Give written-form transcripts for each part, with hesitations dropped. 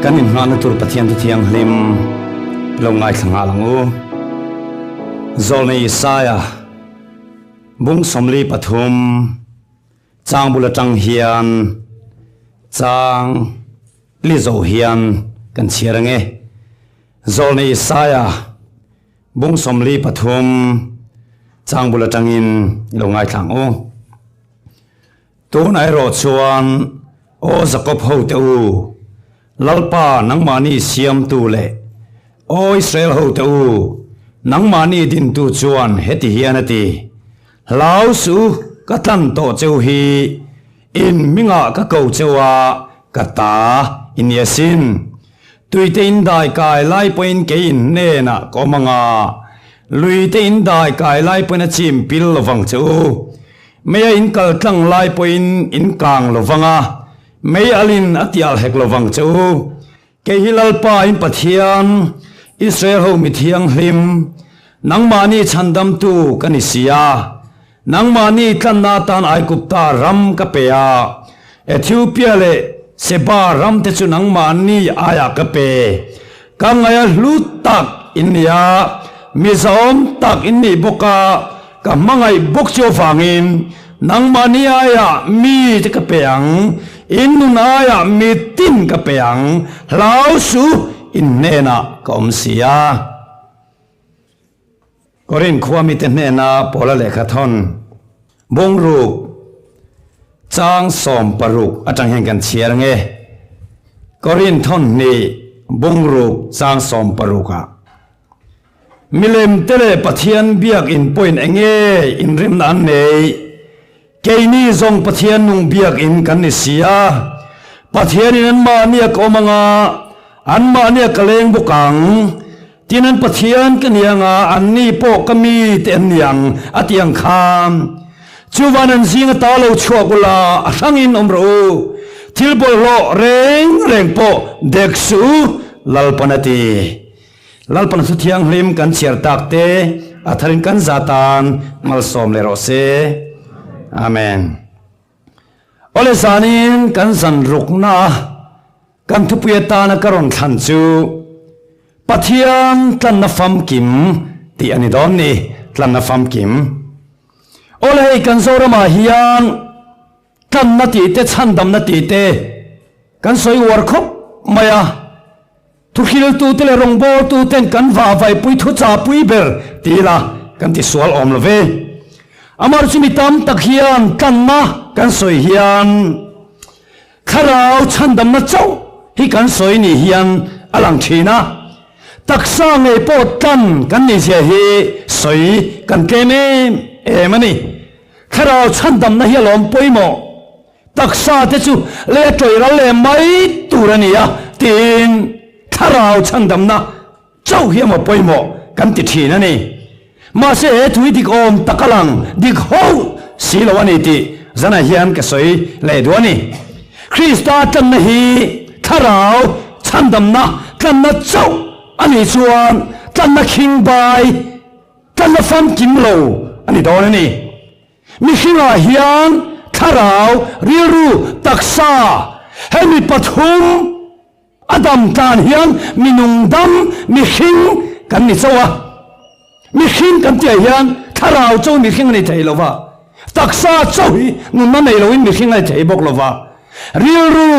Kan inhnahna tur Pathian Thu Thianghlim lo ngaithla nghal ang u. Zawlnei Isaia bung 43 chang bul atang hian chang li zo hian kan chhiar ang e. Zawlnei Isaia bung 43 chang bul atangin i lo ngaithla ang u. Tunah erawh chuan, Aw Jakob hote u, Lalpa nangmahni siamtu leh Aw Israel hote u, nangmahni dintu chuan heti hian a ti, Hlau suh u, ka tlan tawh cheu hi, in hmingah ka ko cheu a, ka ta i ni asin. Tuite in dai kai lai pawhin kei in hnenah ka awm ang a, luite in dai kai lai pawhin a chim pil lovang che u. Mei a in kal tlang lai pawhin in kang lo vang a, mei alin a tial hek lo vang che u. Kei hi Lalpa in Pathian, Israel ho mi thianghlim, nangmahni chhandamtu ka ni si a. Nangmahni tlanna atan Aigupta ram ka pe a, Ethiopia leh Seba ram te chu nangmahni aiah ka pe. Ka ngaih a hlu tak in ni a, mi zahawm tak in nih bawk a, Ka hmangaih bawk chu avangin nangmahni aiah mi te ka pe ang, in nun aiah mi tin ka pe ang, hlau suh in hnenah ka awm si a. Korin khua mite hnena Paula lehkha thawn bungruk chang 16 atang hian kan chhiar ang e. Korin thawn hnih bungruk chang 16 ah. Milem te leh Pathian biakinn pawhin eng nge inrimna an nei? Keini zawng Pathian nung biakinn kan ni si a, Pathianin anmahni a ka awm ang a, anmahni a ka leng bawk ang. Tin an Pathian ka ni ang a, anni pawh ka mi te an ni ang, a ti ang kha. Chuvan an zing ata lo chhuak ula, a hrangin awm rawh u. Thil bawlhhlawh reng reng pawh dek suh u, Lalpan a ti. Lalpan Thu Thianghlim kan chhiar tak te a tharin kan za tan malsawm leh rawh se. Amen. Awle zanin kan zan rukna a kan thupui atana ka rawn thlan chu Pathian tlanna famkim tih a ni dawn ni, tlanna famkim. Awle hei kan Zoramah hian Tlanna tih te, chhandamna tih te kan sawi uar khawp mai a. Thuhriltute leh rawngbawltuten kan vahvaipui thuchahpui ber ti ila kan ti sual awm lo ve. Amar chu mi tam tak hian tlanna kan sawi hian thlarau chhandamna chauh hi kan sawi ni hian a lang thin a. Taksa ngei pawh tlan kan nihzia hi sawi kan tlem em em a ni. Thlarau chhandamna hi a lawm pawimawh. Taksa te chu lei a tawih ral leh mai tur a ni a tiin thlarau chhandamna chauh hi emaw pawimawh kan ti thin a ni. Mahse he thu hi dik awm tak a lang dik ho si lo a ni tih zanah hian ka sawi leh duh a ni. Krista tlanna hi thlarau chhandamna tlanna chauh a nih chuan tlanna khingbai Tlanna famkim lo a ni dawn a ni. Mihringah hian thlarau, rilru, taksa hemi pathum a dam tlan hian mi nungdam, mihring kan ni chauh a. Mihring kan tihah hian thlarau chauh mihring a ni thei lo va, taksa chauh hi nunna nei loin mihring a ni thei bawk lo va. Rilru,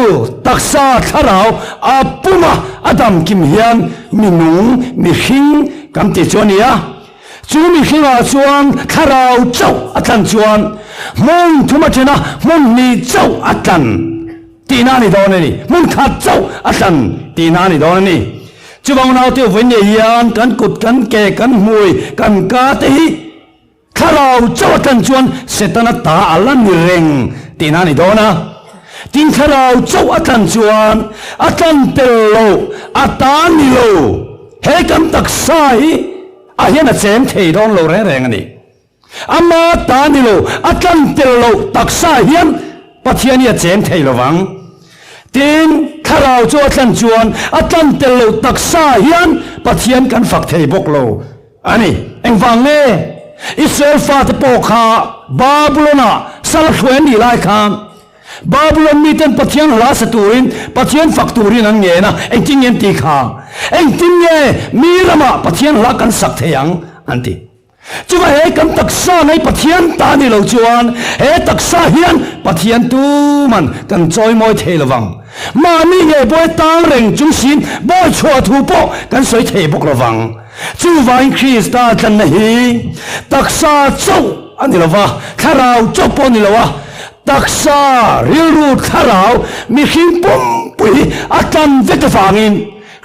taksa, thlarau a puma a dam kim hian mi nung, mihring kan tih chu a ni a. Chu mihringah chuan thlarau chauh a tlan chuan hmun thum a then a, hmun hnih chauh a tlan tihna a ni dawn a ni. Hmun khat chauh a tlan tihna a ni dawn a ni. Chuvang naute vawiin nei hian kan kut, kan ke, kan hmui, kan ka te hi Thlarau chauh a tlan chuan Setana ta a la ni reng tihna a ni dawn a. Tin thlarau chauh a tlan chuan a tlan tel lo, a ta ni lo. He kan taksa hi a hian a cheng thei dawn lo reng reng a ni. Ama ta ni lo, a tlan tel lo taksa hian Pathian hi a cheng thei lo vang. Tin thlarau chu a tlan chuan a tlan tel lo taksa hian Pathian kan fak thei bawk lo. A ni, engvang nge Israel fate pawh kha Babulon-ah sal hruai an nih lai khan Babulon miten Pathian hla sa turin, Pathian fak turin an ngen a, engtin nge an ti kha? Engtin nge mi ramah Pathian hla kan sak thei ang? an ti. Chuva he kan taksa nei Pathian ta ni lo chuan he taksa hian Pathian tuman kan chawimawi thei lo vang. Mahni nge bawi tang reng chung siin bawi chhuah thu pawh kan sawi thei bawk lo vang. Chuvangin Krista tlanna hi taksa chauh a ni lo va, thlarau chauh pawh a ni lo a, taksa, rilru, thlarau, mihring pumpui hi a tlan vek avangin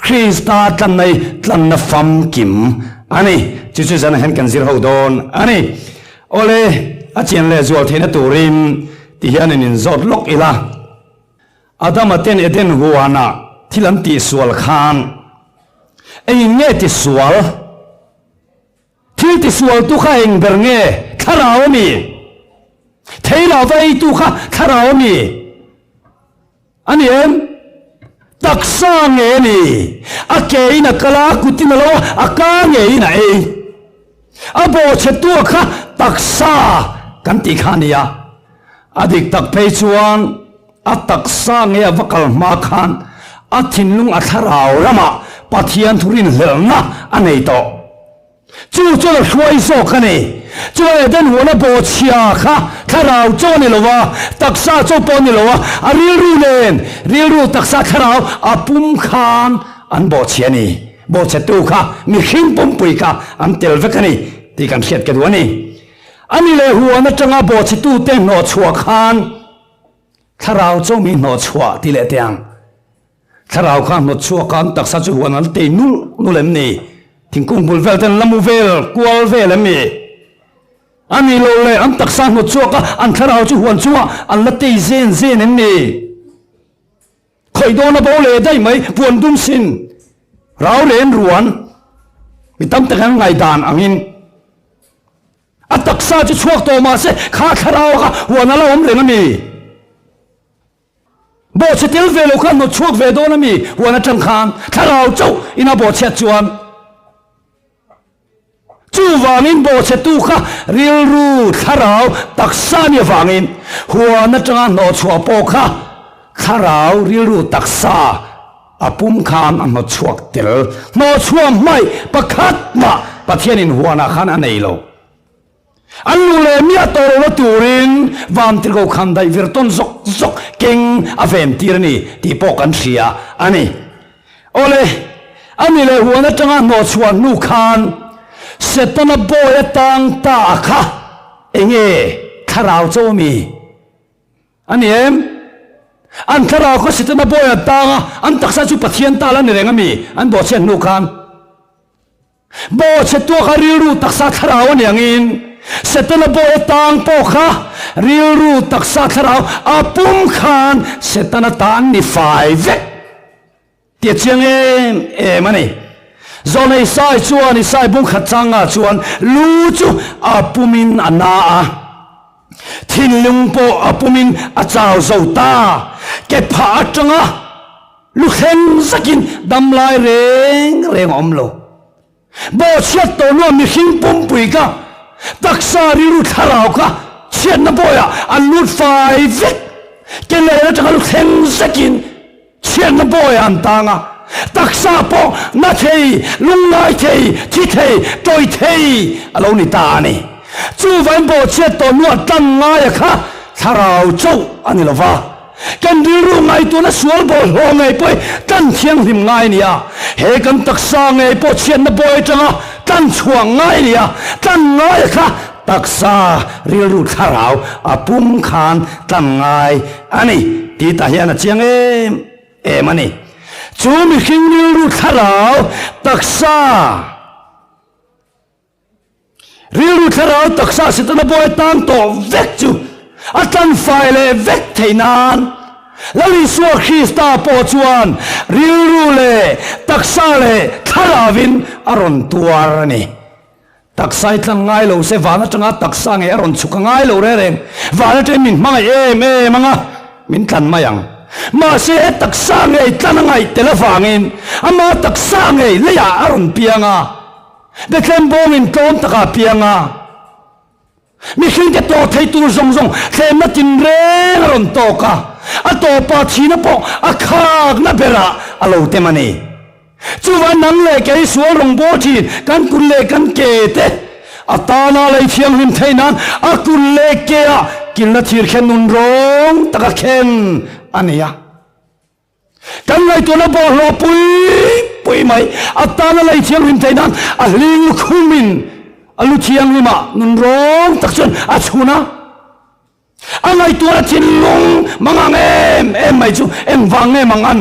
Krista tlanna hi tlanna famkim a ni. Chu chu zanah hian kan zir ho dawn a ni. Awle, a chian leh zual theihna turin ti hian in inzawt lawk ila. Adama ten Eden huanah thil an tihsual khan engin nge tisual? Thil tisualtu kha eng ber nge? Thlarau a mi? Thei lo va eitu kha thlarau a mi? A ni em? Taksa nge a ni? A ke in a kal a, a kutin a lo a, a ka ngeiin a ei. A bawhchhetua kha taksa kan tih kha a ni a. A dik tak phei chuan a taksa nge a va kal hma khan a thinlung a thlarau ramah Pathian thu rinhlelhna a nei tawh. Chu chuan a hruai zawk a ni. Chuan Eden huana bawhchhia kha thlarau chaw a ni lo a, taksa chaw pawh a ni lo a, a rilru nen rilru taksa thlarau a pum khan an bawhchhia a ni. Bawhchhetu kha mihring pumpui kha an tel vek a ni tih kan hriat ka duh a ni. A ni leh huan atanga bawhchhetute hnawhchhuah khan thlarau chaw mi hnawhchhuah ti leh teh ang. Thlarau kha hnawtchhuak a, an taksa chu huan an tei nul nul em ni? Thingkung bul vel ten la mu vel kual vel em ni? A ni lo le, an taksa hnawtchhuak a, an thlarau chu huan chungah an la tei zen zen em ni? Khawih dawn a bo leh daih mai, puan dum sin, rau ren ruan, mi tam tak an ngaihdan angin a taksa chu chhuak tawh mah se kha thlarau kha huan a la awm reng a mi? Bawhchhe tel ve lo khan hnawt chhuak ve dawn a mi? Huan atang khan thlarau chauh in a bawhchhiat chuan chuvangin bawhchhetu kha rilru thlarau taksa a nih avangin huan atanga hnawh chhuah pawh kha thlarau rilru taksa a pum khan a hnawt chhuak tel. Hnawh chhuah hmaih pakhat mah Pathianin huanah khan a nei lo. An lu leh miah tawh lohna turin Vantirhkoh khan daih vir tawn zawk zawk keng a ven tir a ni tih pawh kan hria a ni. Awle, a ni leh huan atanga hnawhchhuah hnu khan Setana bawi atang ta a kha enge thlarau cho a mi a ni em? An thlarau kha Setana bawi atang a, an taksa chu Pathian tal a ni reng a mi an bawhchhiat hnu khan? Bawhchhe tuah kha rilru taksa thlarau a ni angin Setana bawi atang pawh kha rilru taksa thlarau a pum khan Setana tan ni fai vek tih a chiang em em a ni. Zawhna Isai chuan Isai bungkhat changah chuan lu chu a pumin a na a, thinlung pawh a pumin a chau zo ta, ke phah atanga Lu thleng zakin dam lai reng reng a awm lo. Bawhchhiat tawh nuam mihring pumpui kha taksa rilru thlarau kha chhiatna bawiah an lut fai vek. Ke leh atanga lu thleng zakin chhiatna bawiah an tang a, taksa pawh na thei, lungngai thei, thi thei, tawi thei a lo ni ta a ni. Chuvain bawhchhiat tawh nuah tlang ngaia kha thlarau chauh a ni lo va. Kan rilru ngaihtuahna sual bawlhhlawh ngei pawh hi tlan thianghlim ngai a ni a, he kan taksa ngei pawh chhiatna bawi atanga tlan chhuah ngai a ni a, tlan ngai a kha taksa rilru thlarau a pum khan tlan ngai a ni tih tah hian a chiang em em a ni. Chu mihring rilru thlarau taksa. Rilru thlarau taksa Setana bawi tan tawh vek chu a tlanfai leh vek theih nan Lal Isua Krista pawh chuan rilru leh taksa leh thlarauvin a rawn tuar a ni. Taksa i tlan ngai lo se van atanga taksa ngei a rawn chhuk a ngai lo reng reng. Van atangin min hmangaih em em ang a, min tlan mai ang. Mahse he taksa ngei tlan a ngaih tel avangin ama taksa ngei leiah a rawn piang a. Bethlehem bawngin tlawm takah a piang a. Mihringte tawh thei tur zawng zawng thlemna tinreng a rawn tawk a, a tawpa thihna pawh a khakna berah a lo tem a ni. Chuvang nang leh kei sual rawngbâwl thin kan kut leh kan ke te a tana lei thianghlim theih nan a kut leh ke ah kilna thir khen nun rawng taka khen a ni a. Kan ngaihtuahna bawlhhlawh pui pui mai a tana lei thianghlim theih nan a hling lukhumin a lu thianghlimah nun rawng tak chuan a chhun a. A ngaihtuahna thinlung mangang em em mai chu engvang nge mangan?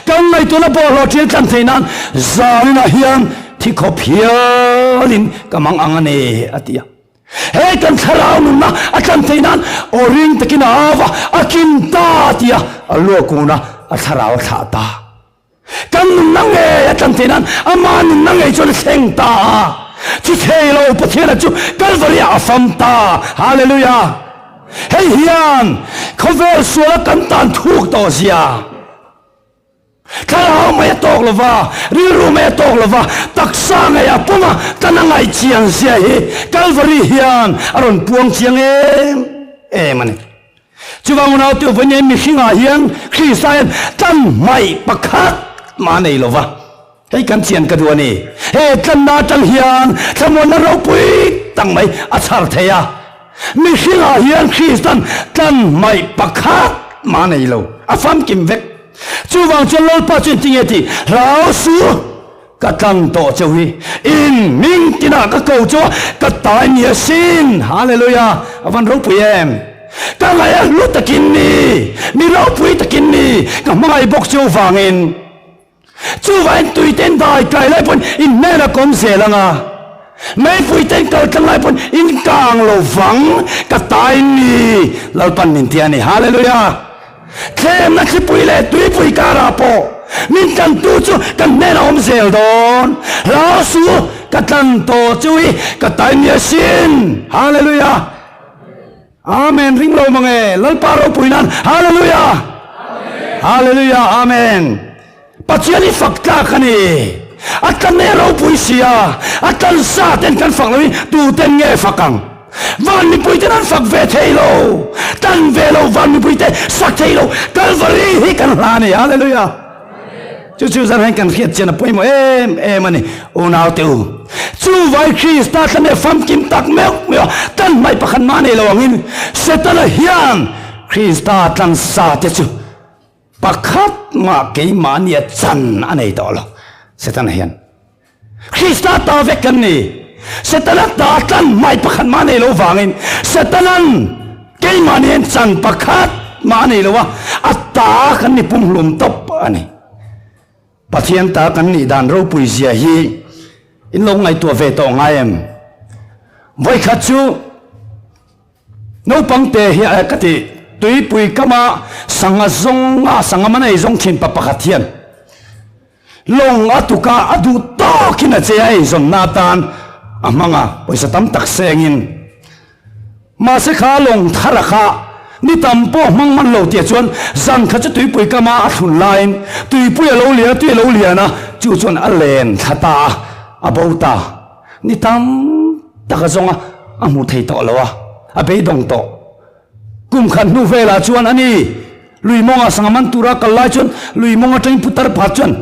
Kan ngaihtuahna bawlhhlawh ṭhian tlan theih nan zaninah hian thi khawp hialin ka mang ang a ni, a ti a. He kan thlarau nunna a tlan theih nan aw ring takin a au a, a kin ta a ti a, a luakun a, a thlarau a thlah ta. Kan nunna ngei a tlan theih nan ama nunna ngei chuan a thleng ta a, thi thei lo Pathiana chu Kalvari ah a fam ta. Hallelujah! Hei hian khawvel suala kan tan thuk tawh zia, thlarau mai a tawk lo va, rilru mai a tawk lo va, taksa ngei a pum a tan a ngaih chiang zia hi Kalvari hian a rawn puang chiang em em a ni. Chuvang unau te vawiin mihringah hian Krista hian tlan hmaih pakhat mah a nei lo va, hei kan chian ka duh a ni. He tlanna atang hian thlamuanna ropui tak mai a chhar thei a. Mihringah hian Kristan tlan hmaih pakhat mah a nei lo, a famkim vek. Chuvang chuan Lalpa chu engtinge tih hlau suh. Ka tlang tawh cheu hi in hming tinah ka ko chu a, ka tai ni asin. Hallelujah! A van ropui em! Ka ngaih a hlu takin ni, mi ropui takin ni, ka hmangaih bawk cheu vangin. Chuvain tuiten dai kai lai pawn in hnenah ka awm zel ang a, meipuiten kal tlang lai pawn in kang lo vang, ka tai ni, Lalpan min ti a ni. Hallelujah! Thlemna thlipui leh tuipui karah pawh min tlantu chu kan hnenah awm zel dawn. Hlau su, ka tlan tawh chu hi ka taimi asin. Hallelujah! Amen. Ring lo mang e, Lalpa ropui nan. Hallelujah! Hallelujah! Amen. Pathian hi fak tlak a ni. A tlan e ropui si a, a tlan sa ten kan fak loin tu ten nge fak ang? Van mipui ten an fak ve thei lo, tlan ve lo van mipui te sak thei lo, Kalvari hi kan hla a ni. Hallelujah! Chu chu zan hian kan hriat chian a pawimawh em em a ni. Unau te u, chu vai Krista tlan e famkim tak meuh meuh a, tlan hmaih pakhat mah nei lo angin Setana hian Krista tlan sa te chu Pakhat mah keimahnia chan a nei tawh lo, Setana hian. Krista ta vek kan ni. Setana ta tlan hmai pakhat mah a nei lo vangin Setanan keimahni hian chan pakhat mah a nei lo a, a ta kan ni pumhlum tawp a ni. Pathian ta kan nih dan ropui zia hi in lo ngaihtuah ve tawh ngai em? Vawikhat chu Naupang te hi ka ti, tuipui kama sangha zawnga sangha man ei zawng thin pa pakhat hian lawng a tuka a duh tawkin a che a eizawnna atan a hmang a, pawisa tam tak sengin. Mahse kha lawng thara kha ni tam pawh hmang hman lo tih chuan zan kha chu tuipui kama a thlun laiin tuipui a lo lian a, tui a lo lian a, chu chuan a len thla ta a, a bo ta. Ni tam tak a zawng a, a hmu thei tawh lo a, a beidawng tawh. Kum khat hnu velah chuan a ni, lui mawngah sangha man tura kal lai chuan lui mawng atangin putar pakhat chuan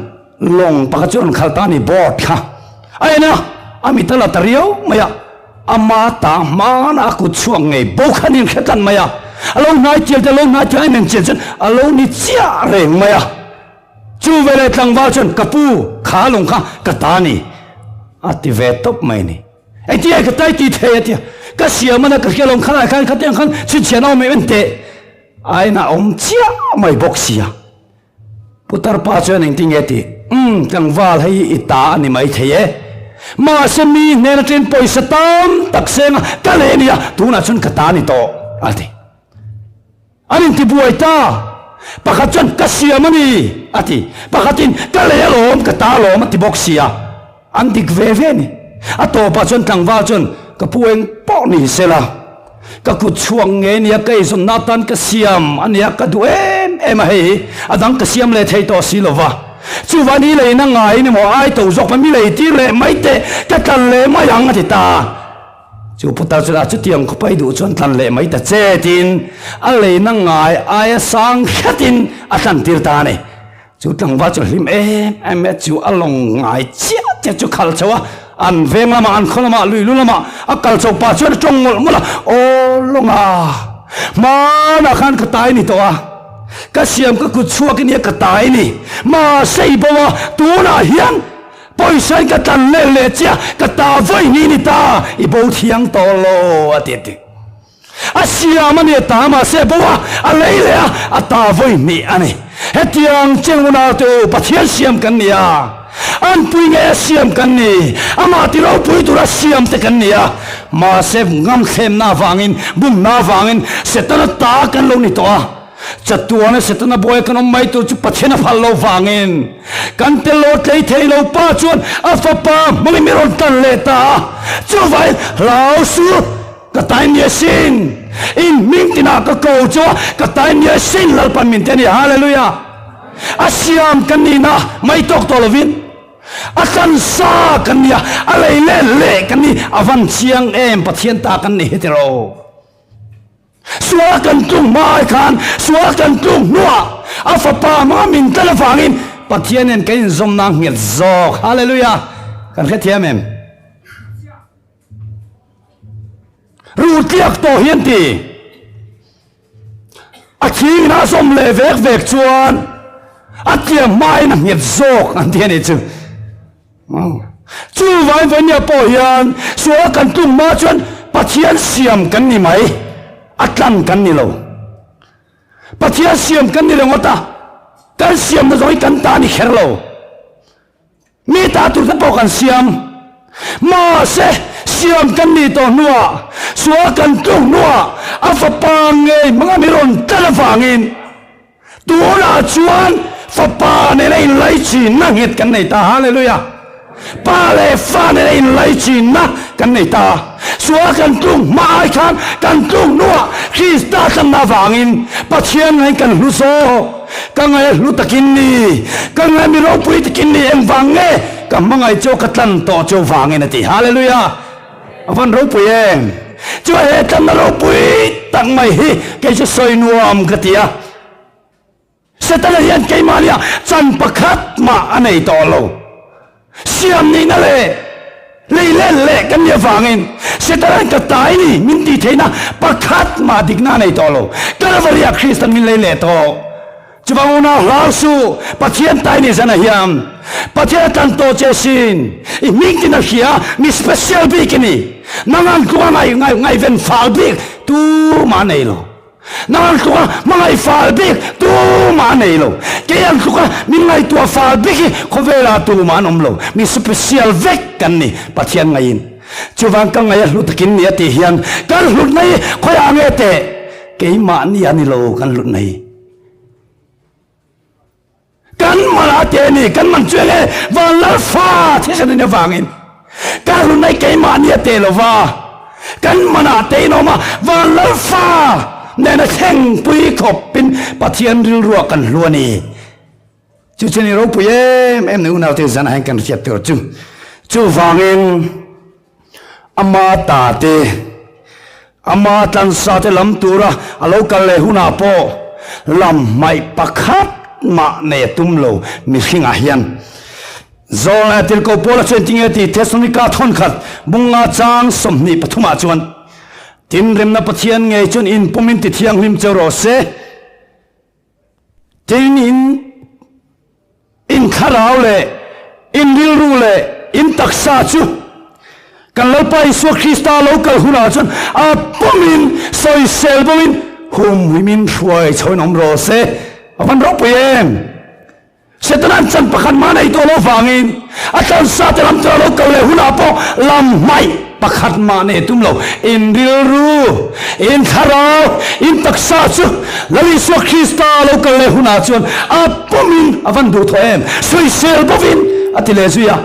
lawng pakhat chu a rawn khal ta a ni, boat kha a en a, a mit a la ta riau mai a, ama ta hmana a kut chhuak ngei bo kha a ni hre tlan mai a, a lo hnai tial te a lo hnai tial a en chian chuan a lo ni chiah reng mai a. Chu veleh tlangval chuan ka pu kha lung kha ka ta ni a ti ve tawp mai ni. Engtin ka tai ti thei a tia ka siam ana ka hria lawng khalai khan khatiang khan chhinchhiah na awm em teh a inah awm chiah mai bawk sia. Putar pa chuan engtin nge ti umm tlangval hei i ta a ni mai thei e mahse mi hnen atangin pawisa tam tak seng a ka leh nia tunah chuan ka ta ni tawh a ti. An intibuai ta. Pakhat chuan, Ka siam a ni, a ti. Pakhatin, Ka lei alawm, ka ta alawm, a ti bawk si a. An dik ve ve a ni. A tawpah chuan tlangval chuan, Ka pu eng pawh ni sela, ka kut chhuak nge nia, ka eizawnna atan ka siam a nia, ka duh em em a hei, a dang ka siam leh thei tawh si lo va. Chuvan i leina ngaiin emaw ai to zawk pa mi lei tir leh mai teh, ka tlan leh mai ang, a ti ta. Chu putar chuan a chutiang khawpa i duh chuan tlan leh mai ta che tiin a leina ngai aia sang hretin a tlan tir ta a ni. Chu tlangval chu hlim em em e, chu a lawng ngai chiah chiah chu khal chho a, an veng lamah an khaw lamah lui lu lamah a kal chho pah chuan a tawng mawlh mawlh a, Aw lawnga hmanah khan ka tai ni tawh a, ka siam ka kut chhuak i nia ka tai ni, mahse i bo a, tunah hian Pawisa in ka tlan leh leh chiah, ka ta vawi ni ni ta, i bo thiang tawh lo a ti a ti. A siam a ni a ta mahse a bo a, a lei leh a, a ta vawi hnih a ni. Hetiang cheng unau te u, Pathian siam kan ni a, an pui ngei a siam kan ni, amah ti ropui tura siam te kan ni a, mahse ngamthlemna avangin, bumna avangin Setana ta kan lo ni tawh a. Chatuana Setana buai kan awm mai tur chu Pathian a phal lo vangin kan tel lo tlei thei lo pa chuan a fapa hmangin mi rawn tan leh ta a. Chuvangin hlau suh, ka tai ni asin, in hming tinah ka ko chu a, ka tai ni asin Lalpan min ti a ni. Hallelujah! A siam kan nihna mai tawk tawh lovin a tlansa kan ni a, a lei leh leh kan ni, a van chiang em Pathian ta kan ni heti ro. Sual kan tlung hma ai khan sual kan tlung hnuah a fapa hmanga min tlan avangin Pathian nen kan inzawmna nghet zawk. Hallelujah! Kan hrethiam em? Ru tliak tawh hi an ti. A thingin a zawm leh vek vek chuan a tliak hmain a nghet zawk an ti a nih chu. Chu vaivainia pawh hian sual kan tlung hma chuan Pathian siam kan ni mai, a tlan kan ni lo. Pathian siam kan ni ringawt a, kan siamna zawng hi kan ta ni kher lo. Mi ta tur te pawh kan siam. Mahse, siam kan nih tawh hnuah, sual kan tlung hnuah a fapa ngei hmanga mi rawn tlan avangin, Tunah chuan Fapa nena inlaichinna nghet kan nei ta. Hallelujah! Pa leh Fa nena inlaichinna kan nei ta. Sual kan tlung hma ai khan kan tlung hnuah Krista tlanna avangin Pathian ngaiin kan hlu zawk. Ka ngaih a hlu takin ni, ka ngaih mi ropui takin ni, engvang nge ka hmangaih chu ka tlan tawh chu vangin a ti. Hallelujah! A van ropui em! Chuan he tlanna ropui tak mai hi kei chu sawi nuam ka ti a. Setana hian keimahnia chan pakhat mah a nei tawh lo. Siam nihna leh lei len leh kan nih avangin Setana'n ka tai ni min tih theihna pakhat mah dikna a nei tawh lo. Kalvaria Kristan min lei leh tawh. Chuvang unau hlau suh, Pathian tai ni zan ah hian Pathian a tlan tawh che sin, i hming tin a hria, mi special bik i ni, nang ang tluka ngai ngai ngaihven fal bik tumah a nei lo, nang ang tluka hmangaih fal bik tumah a nei lo, kei ang tluka min ngaihtuah fal bik hi khawvelah tumah an awm lo, mi special vek kan ni Pathian ngaiin. Chuvang ka ngaih a hlu takin ni a tih hian kan hlutna hi khawiah nge teh keimahni a ni lo kan hlutna hi. Kan mala te ni kan man chu enge van lal fa thisen in avangin kan hlutna hi keimahni a te lova kan manah te in awm a van lal fa nena thleng pui khawpin Pathian rilruah kan hlu a ni. Chu chu ni ropui em em ni unaute zanah hian kan hriat tur chu. Chuvangin ama ta te, ama tlansa te lam tura a lo kal leh hunah pawh lam hmaih pakhat mah nei a tum lo mihringah hian. Zawl leh Tirhkoh Paula chuan tinge ti Thesalonika thawnkhat bunga chang 23 ah chuan, Tin remna Pathian ngei chuan inpumin ti thianghlim cheu rawh se. Tin, in in thlarau leh in rilru leh in taksa chu kan Lalpa Isua Krista lo kal hunah chuan a pumin sawisel bawkin humhimin hruai chhoin awm rawh se. A van ropui em! Setana'n chan pakhat mah nei tawh lo vangin a tlansa te lam tura lo kal leh hunah pawh lam hmaih pakhat mah nei tum lo. In rilru, in thlarau, in taksa chu Lal Isua Krista lo kal leh hunah chuan a pumin a van duh thaw em? Sawisel bawkin a ti leh zui a.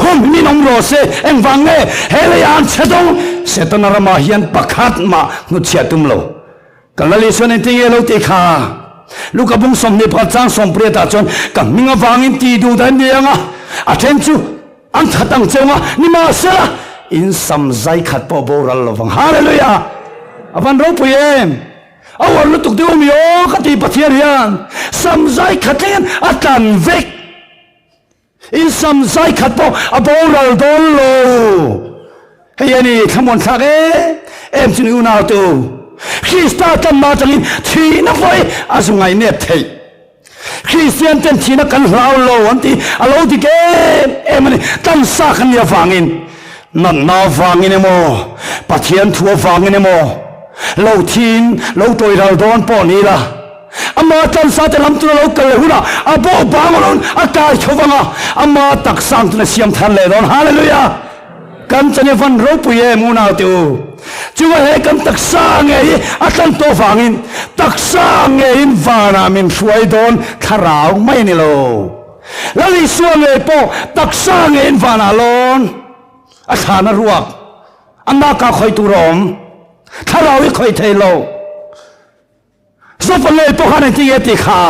Hum min awm rawh se, engvang nge he leiah an che dawng? Setana ramah hian pakhat mah hnutchhiah tum lo. Ka Lal Isuan engtin nge lo tih kha? Luka bung 21 chang 18 ah chuan ka hming avangin tih duh dan ni ang a, a then chu an that ang cheu ang a, nimahsela. In sam zai khat pawh boral lo vang. Hallelujah! A van ropui em! A uar lutuk deuh mi aw ka ti Pathian hian sam zai khat thlengin a tlan vek. In sam zai khat pawh a boral dawn lo. Hei a ni thlamuan thlak em em chu ni unau te u. Krista tlanna atangin thihna pawh hi a zu ngainep theih. Kristian ten thihna kan hlau lo an ti a lo dik em em a ni. Tlansa kan nih avangin, natna avangin emaw, Pathian thu avangin emaw, lo thiin lo tawihral dawn pawh ni ila, Ama tlansa te lam tuna lo kal leh hunah a bawh bang rawn a kai tho vang a, ama taksa ang tuna siam thar leh dawn. Hallelujah! Kan chan hi van ropui em unau te u. Chuva he kan taksa ngei hi a tlan tawh vangin taksa ngeiin vanah min hruai dawn thlarau mai a ni lo. Lal Isua ngei pawh taksa ngeiin vanah lawn a thlan a ruak, a nakah khawih tur a awm, thlarau hi khawih thei lo. Zofa ngei pawh khan engtin nge tih kha?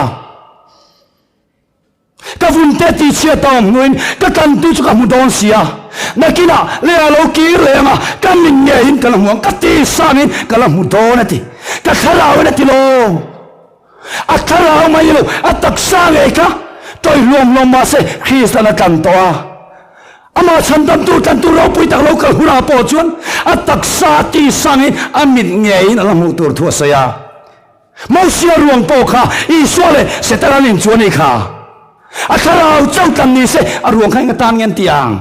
Ka vunte tih chhiat a awm hnuin ka tlantu chu ka hmu dawn si a, nakinah leiah lo kir leh anga ka min ngeiin ka la hmu ang, ka ti sangin ka la hmu dawn a ti. Ka thlarauin a ti lo. A thlarau mai lo, a taksa ngei kha tawih hluam hluam mahse Krista'n a tlan tawh a. Amah chhandamtu tlantu ropui tak lo kal hunah pawh chuan a taksa ti sangin a mit ngeiin a la hmuh tur thu a sawi a. Mosia ruang pawh kha Isua leh Setana an inchuan anih kha. A thlarau chauh tlan ni se a ruang kha eng atan nge an ti ang?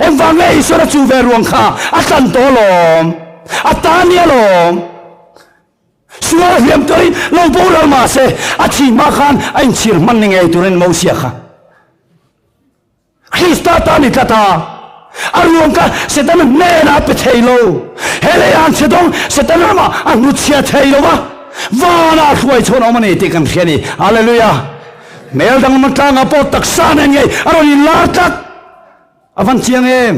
Engvang nge Isuan a chu ve ruang kha a tlan tawh alawm? A ta nia lawm. Sual a hliam turin lo boral mah se a thih hma khan a inchhir hman ni ngei turin Mosia kha Krista tan i tlat a, a ruang kha Setana hnenah a pe thei lo. He lei an chhe dawng Setana ramah a hnutchhia thei lo va, vanah a hruai chhawn awm a ni tih kan hria a ni. Hallelujah! Hmel danglam atlangah pawh taksa nen ngei a rawn inlar tlat. A van chiang em?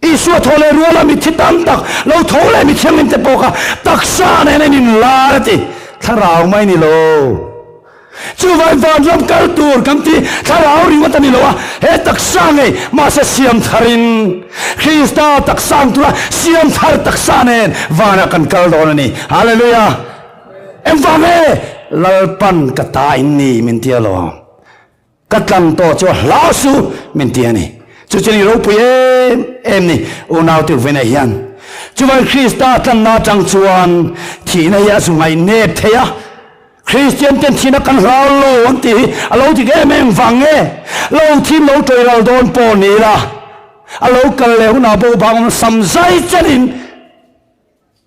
Isua thaw leh ruala mitthi tam tak lo tho leh mi thianghlim te pawh kha taksa nen an inlar a ti. Thlarau mai ni lo. Chuvai vanram kal tur kan ti thlarau ringawt a ni lo a, he taksa ngei mahse siam tharin Krista taksa ang tura siam thar taksa nen vanah kan kal dawn a ni. Hallelujah! Engvang nge Lalpan ka ta in ni min ti alawm. Ka tlang tawh chu a hlau su min ti a ni. Chu chu ni ropui em em ni unau te uvena hian. Chuvan Krista tlanna atang chuan thihna hi a zu ngaih nep thei a. Kristian ten thihna kan hlau lo an tih hi a lo dik em em vang nge? Lo thim lo tawih ral dawn pawh ni ila a lo kal leh hunah bo bang awm sam zai chenin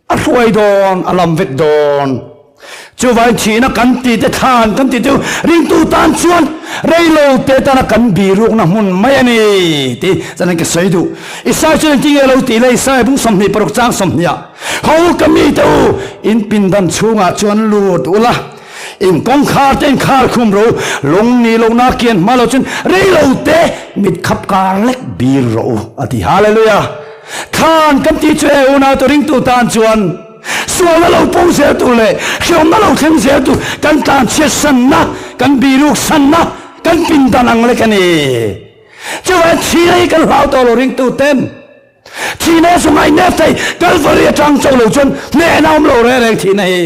A hruai dawn, a lam vek dawn. Chuvain thihna kan ti te thlan kan ti te ringtu tan chuan reilo te tana kan birukna hmun mai a ni tih chuan an ka sawi duh. Isai chuan engtin nge lo tih le? Isai bung 26 chang 20 ah, Ho ka mi te u, in pindan chhungah chuan lut ula, in kawngkhar te in khar khum ro, lung ni lohna kian hma lo chuan reilo te mit khap kar lek bir rawh u a ti. Hallelujah! Thlan kan tih chu e unau te ringtu tan chuan sualna lo pung zel tur leh hreawmna lo thleng zel tur kan tlanchhiat sanna, kan biruk sanna, kan pindan ang lek a ni. Chuvangin thihna hi kan hlau tawh lo ringtu ten thihna hi chu ngaihnep thei Kalvari atang chauh lo chuan hnehna awm lo reng reng thihna hi.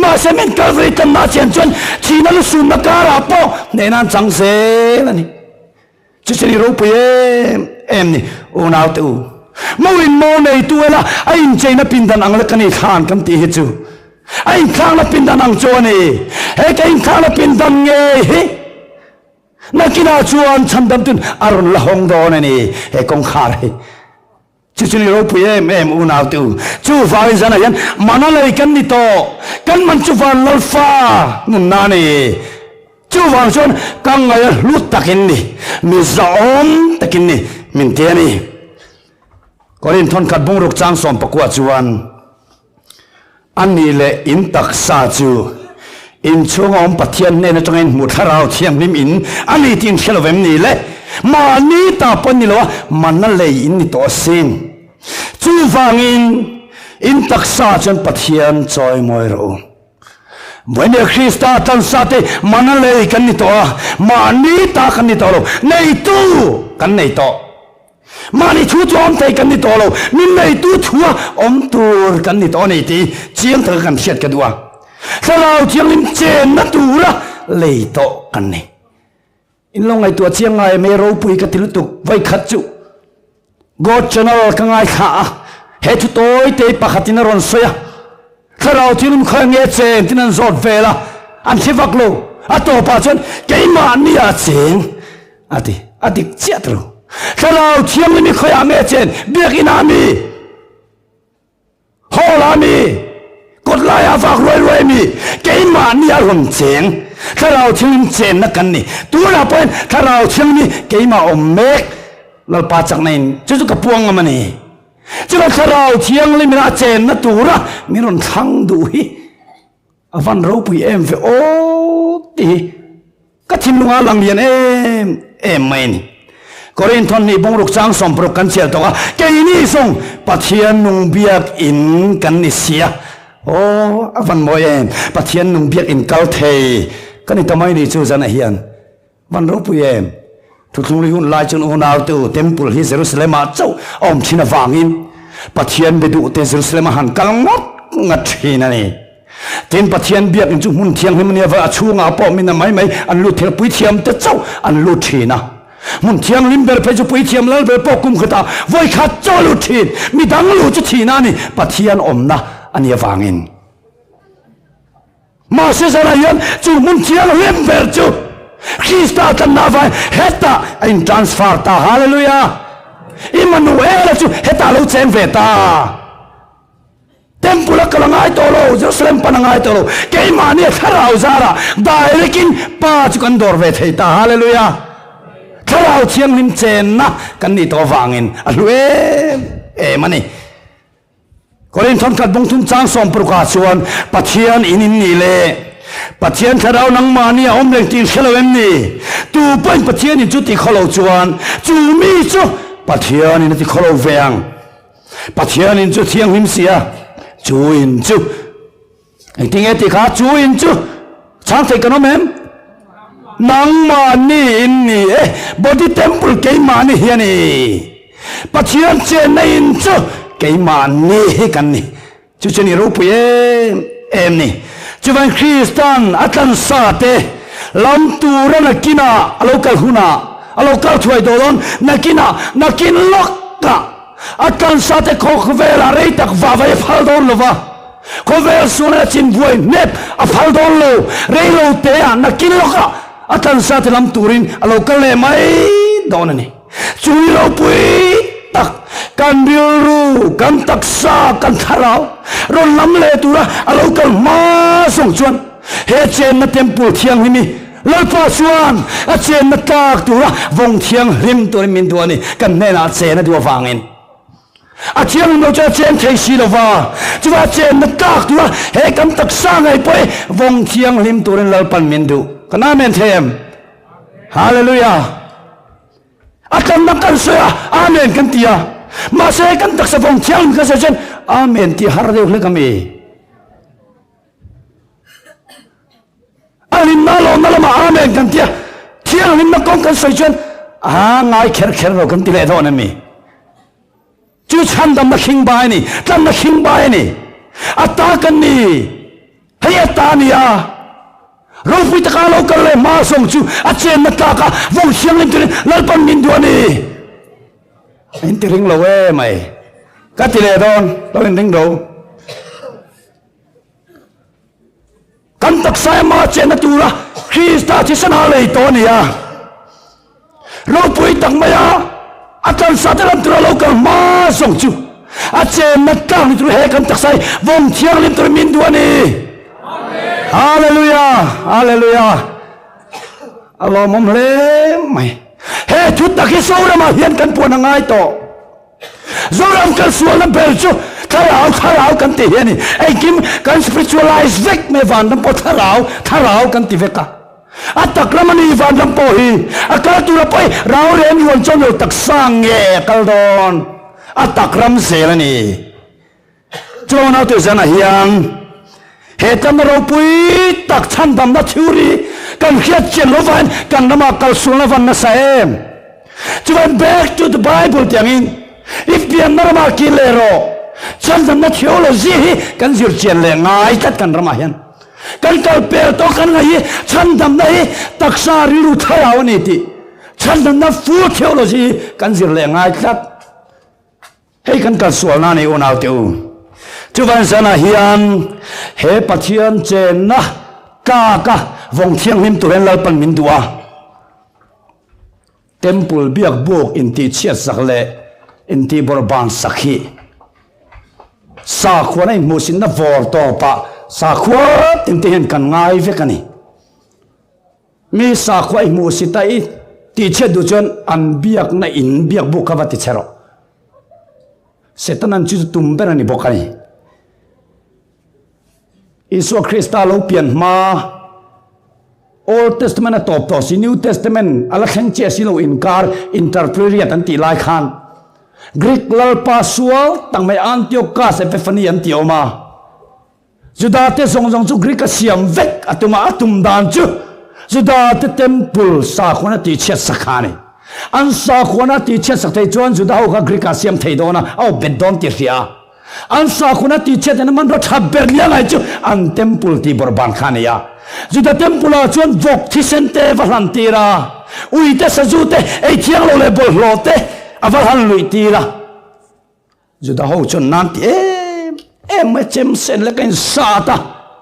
Mahse min Kalvari tlanna chian chuan thihna lusunna karah pawh hnehna an chang zel a ni. Chuchini ropui em em ni unau te u. Mo in mo neitu ela a incheina pindan ang lek a ni thlan kan tih hi chu. A inthlakna pindan ang chu a ni. He ka inthlakna pindan ngei hi nakinah chuan chhandamtun a rawn la hawng dawn a ni he kawngkhar hi. Chuchini ropui em em unau te u. Chuvangin zanah hian mana lei kan ni tawh. Kan man chu van lalfa nunna a ni. Chuvang chuan ka ngaih a hlu takin ni, mi zahawm takin ni min ti a ni. Korinth thawnkhat bungruk chang 14 chuan a ni leh in taksa chu in chhunga awm Pathian hnen atanga in hmuh thlarau thianghlim in a ni tih in hre lo vem ni le? Mahni ta pawh ni lo a, mana lei in ni tawh asin. Chuvangin in taksa chuan Pathian chawimawi rawh u. Vawinia Krista tlansa te mana lei kan ni tawh a, mahni ta kan ni tawh lo, neitu kan nei tawh. Mahni thu chu awm thei kan ni tawh lo, min neitu thua awm tur kan ni tawh a ni tih chiang taka kan hriat ka duh a. Thlarau Thianghlim chenna tura lei tawh kan ni. In lo ngaihtuah chiang ngai em hei ropui ka ti lutuk vawikhat chu God channel ka ngaithla a, he thu tawi te pakhatin a rawn sawi a, Thlarau Thianghlim khawi nge cheng tin an zawt vel a, an hre vak lo, a tawpah chuan keimahni ah cheng a ti, a dik chiah ta lo. Thlarau Thianghlim hi khawiah nge chen, biakinn ah mi? Hall ah mi? Kawt laiah vak ruai ruai mi? Keimahni a rawn cheng, Thlarau Thianghlim chenna kan ni. Tunah pawhin Thlarau Thianghlim hi keimah awm mek, Lalpa chakna in chu chu ka puang ngam a ni. Chuan Thlarau Thianghlim in a chenna tura min rawn thlang duh hi a van ropui em ve aw tih hi ka thinlunga lang lian em em mai a ni. Korinthon nih bungruk chang sawmparuk kan chhiar tawk a, keini zawng Pathian nung biak in kan ni sia. Aw a van mawi em, Pathian nung biak in kal thei ka ni ta mai ni chu zanah hian. Van ropui em! Thuthlungri hun lai chuan unautu Temple hi Jerusalem-ah chauh a awm thin avangin Pathian be duhte Jerusalem-a han kal ngawt ngawt thin a ni. Tin, Pathian biakinn chu hmun thianghlim a nia va, a chhungah pawh mina mai mai an lut thei a, puithiamte chauh an lut thin a. Hmun thianghlim ber phei chu puithiam lal ber pawh kum khatah vawi khat chauh a lut thin. Midang luh chu thihna a ni, Pathian awmna a nih avangin. Mahse zanah hian chu hmun thianghlim ber chu Krista tlanna avangin hetah a in transfer ta. Hallelujah! Immanuela chu hetah a lo cheng ve ta. Temple a kal a ngai tawh lo, Jerusalem pan a ngai tawh lo. Keimahni a thlarau zarah direct in Pa chu kan dawr ve thei ta. Hallelujah! Thlarau thianghlim chenna kan nih tawh avangin a hlu em em a ni. Korin thawnkhat bungthum chang sawmparukah chuan Pathian in in nih le Pathian thlarau nangmahni a awm reng tih in hre lo em ni? Tu pawhin Pathian in chu ti khaw lo chuan chu mi chu Pathian in a ti khaw lo ve ang. Pathian in chu thianghlim si a, chu in chu Engtinge tih kha chu in chu chhang thei kan awm em? Nangmahni in ni e, body temple keimahni hi a ni. Pathian chenna in chu keimahni hi kan ni. Chu chu ni ropui em em ni. Chuvan Kristan a tlansa te lam tura nakinah a lo kal hunah a lo kal thuai tawh dawn nakinah nakin lawkah a tlansa te khawkvelah rei tak vavai a phal dawn lova. Khawvel sualin a chin buai hnep a phal dawn lo, rei lo te ah nakin lawkah a tlansa te lam turin a lo kal leh mai dawn a ni. Chu hi ropui tak kan rilru, kan taksa, kan thlarau rawn lam leh tura a lo kal hma zawng chuan he chenna temple thianghlim hi Lalpa chuan a chenna tlak tura vawng thianghlim turin min duh a ni, kan hnenah chen a duh avangin. A thianghlim lo chu a chen thei si lo va, chuvah chenna tlak tura he kan taksa ngei pawh hi vawng thianghlim turin Lalpan min duh. Kan Amen thei em? Hallelujah! A tlanna kan sawi a, Amen kan ti a, mahse kan taksa vawng thianghlim kan sawi chuan Amen tih har deuh hlek a mi? A hlimna lawmna lamah Amen kan ti a, thianghlimna kawng kan sawi chuan a ngai kher kher lo kan ti leh dawn a mi? Chu chhandamna khingbai a ni, tlanna khingbai a ni. A ta kan ni, hei a ta a ni a. Ropui taka lo kal leh hma zawng chu a chenna tlaka vawng thianghlim turin Lalpan min duh a ni. In ti ring lo e mai. Ka ti leh dawn, lo in ring lo. Kan taksa emaw chenna tura Krista thisen a lei tawh a ni a. Ropui tak maia a tlansa te lam tura lo kal hma zawng chu a chenna tlak ni tur he kan taksa hi vawng thianghlim turin min duh a ni. Hallelujah! Hallelujah! A lawmawm hle mai. He thu tak hi Zoramah hian kan puan a ngai tawh. Zoram kan sualna ber chu thlarau thlarau kan ti hi a ni. Engkim kan spiritualize vek mai vanram pawh thlarau thlarau kan ti vek a. A tak ram a ni vanram pawh hi. A kal tura pawh hi rau rem ruan chuan lo taksa nge a kal dawn. A tak ram zel a ni. Chuan naute zanah hian he tlamna ropui tak chhandamna theory kan hriat chian lo vain kan ramah kalsualna van nasa em? Chuan back to the Bible ti angin i pianna ramah kir leh rawh. Chhandamna theology hi kan zir chian leh ngai tlat kan ramah hian. Kan kal per tawh kan ngaih hi chhandamna hi taksa rilru thlarau a ni tih chhandamna full theology hi kan zir leh ngai tlat. Hei kan kal sualna a ni unaute u. Chuvan zanah hian he Pathian chenna tlaka vawng thianghlim turin Lalpan min duh a. Temple biak buk intihchhiat sak leh intihbawrhban sak hi sakhuana inhmuhsinna vawr tawpah sakhua tinte hian kan ngai vek a ni. Mi sakhua i hmuhsit a i tihchhiat duh chuan an biakna in biak buk kha va ti chhe rawh. Setanan chu chu tum ber a ni bawk a ni. Isua Krista lo pian hma Old Testament a tawp tawh si, New Testament a la thleng chiah si lo inkar interperiod an tih lai khan Greek lalpa sual tak mai Antiochus Epiphany an tih a awm a. Judate zawng zawng chu Greek a siam vek a tum a, a tum dan chu Judate temple sakhuana tihchhiat sak kha a ni. An sakhuana tihchhiat sak thei chuan Juda ho kha Greek ah siam thei dawn a, a awp bet dawn tih hria a. An sakhuana tihchhiat in hmanraw tha ber nia ngai chu an temple tih bawrhban kha a ni a. Juda temple ah chuan vawk thisen te va hlan tir a, ui te, sazu te, ei thiang lo leh bawlhhlawh te a va hlan luih tir a. Juda ho chuan nan ti em em mai chem sen lek a in sat a,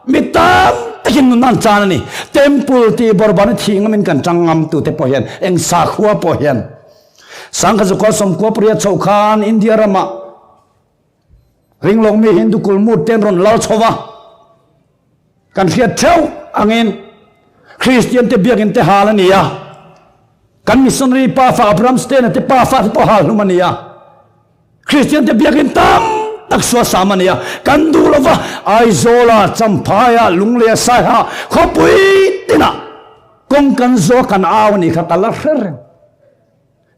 mi tam takin nun an chan a ni. Temple tih bawrhban a thih ngamin kan tang ngam tute pawh hian eng sakhua pawh hian Sangkhat Zukua sawmkua pariat chhoh khan India ramah ringlawkmi Hindu kulmut te an rawn lal chho va, kan hriat theuh angin Kristian te biakin te hal a ni a, kan missionary pafa Abraham Stena te pafa te pawh hal hlum a ni a. Kristian te biakin tam tak suasam a ni a, kan duh lova Aizawla, Champhaia, Lungleia, Saiha khawpui tinah kawng kan zawh a kan au a nih kha ka la hre reng.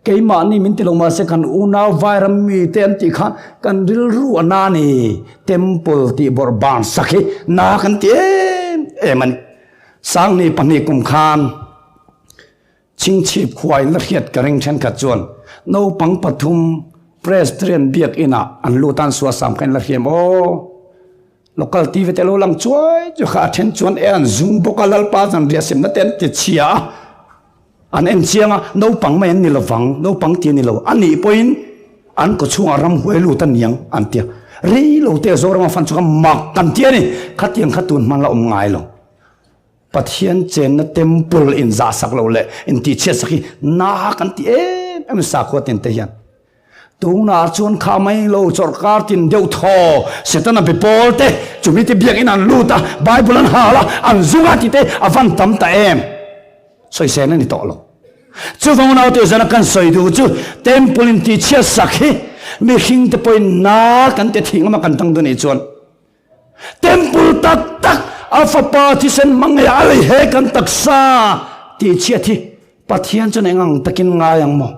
Keimahni min ti lo mahse kan unau vairam mite an tih kha kan rilru a na ni, temple tih bawrh ban sak hi na kan ti em em a ni. Sangni pahnih kum khan Chhingchhip khuain la hriat ka ring thenkhat chuan naupang pathum Presbyterian biakinah an lut a an suasam kha in la hriam aw. Local TV te lo lang chuai chu kha a then chuan e an zung bawk a Lalpa zanriah semna te an ti chhia a, an en chiang a naupang mai an ni lovang naupang ti a ni lo a nih pawhin an kawchhungah ramhuai lut a niang an ti a rei lo te Zorama fan chu kha mak kan ti a ni khatiang kha tun hman la awm ngai lo. Pathian chenna temple in zah sak lo leh in tihchhiat sak hi na kan ti em em sakhua tin te hian. Tunah chuan kha mai lo chawrhkar tin deuh thaw Setana be pawl te chumi te biakin an lut a Bible an hal a an zung a tih te a van tam ta em sawisel a ni tawh lo. Chuvang naute zana kan sawi duh chu temple in tihchhiat sak hi mihring te pawhin na kan ti thih ngam a kan tang duh nih chuan Temple tak tak a fapa thisen hmang nge a lei he kan taksa tih chhiat hi Pathian chuan eng ang takin ngai ang maw?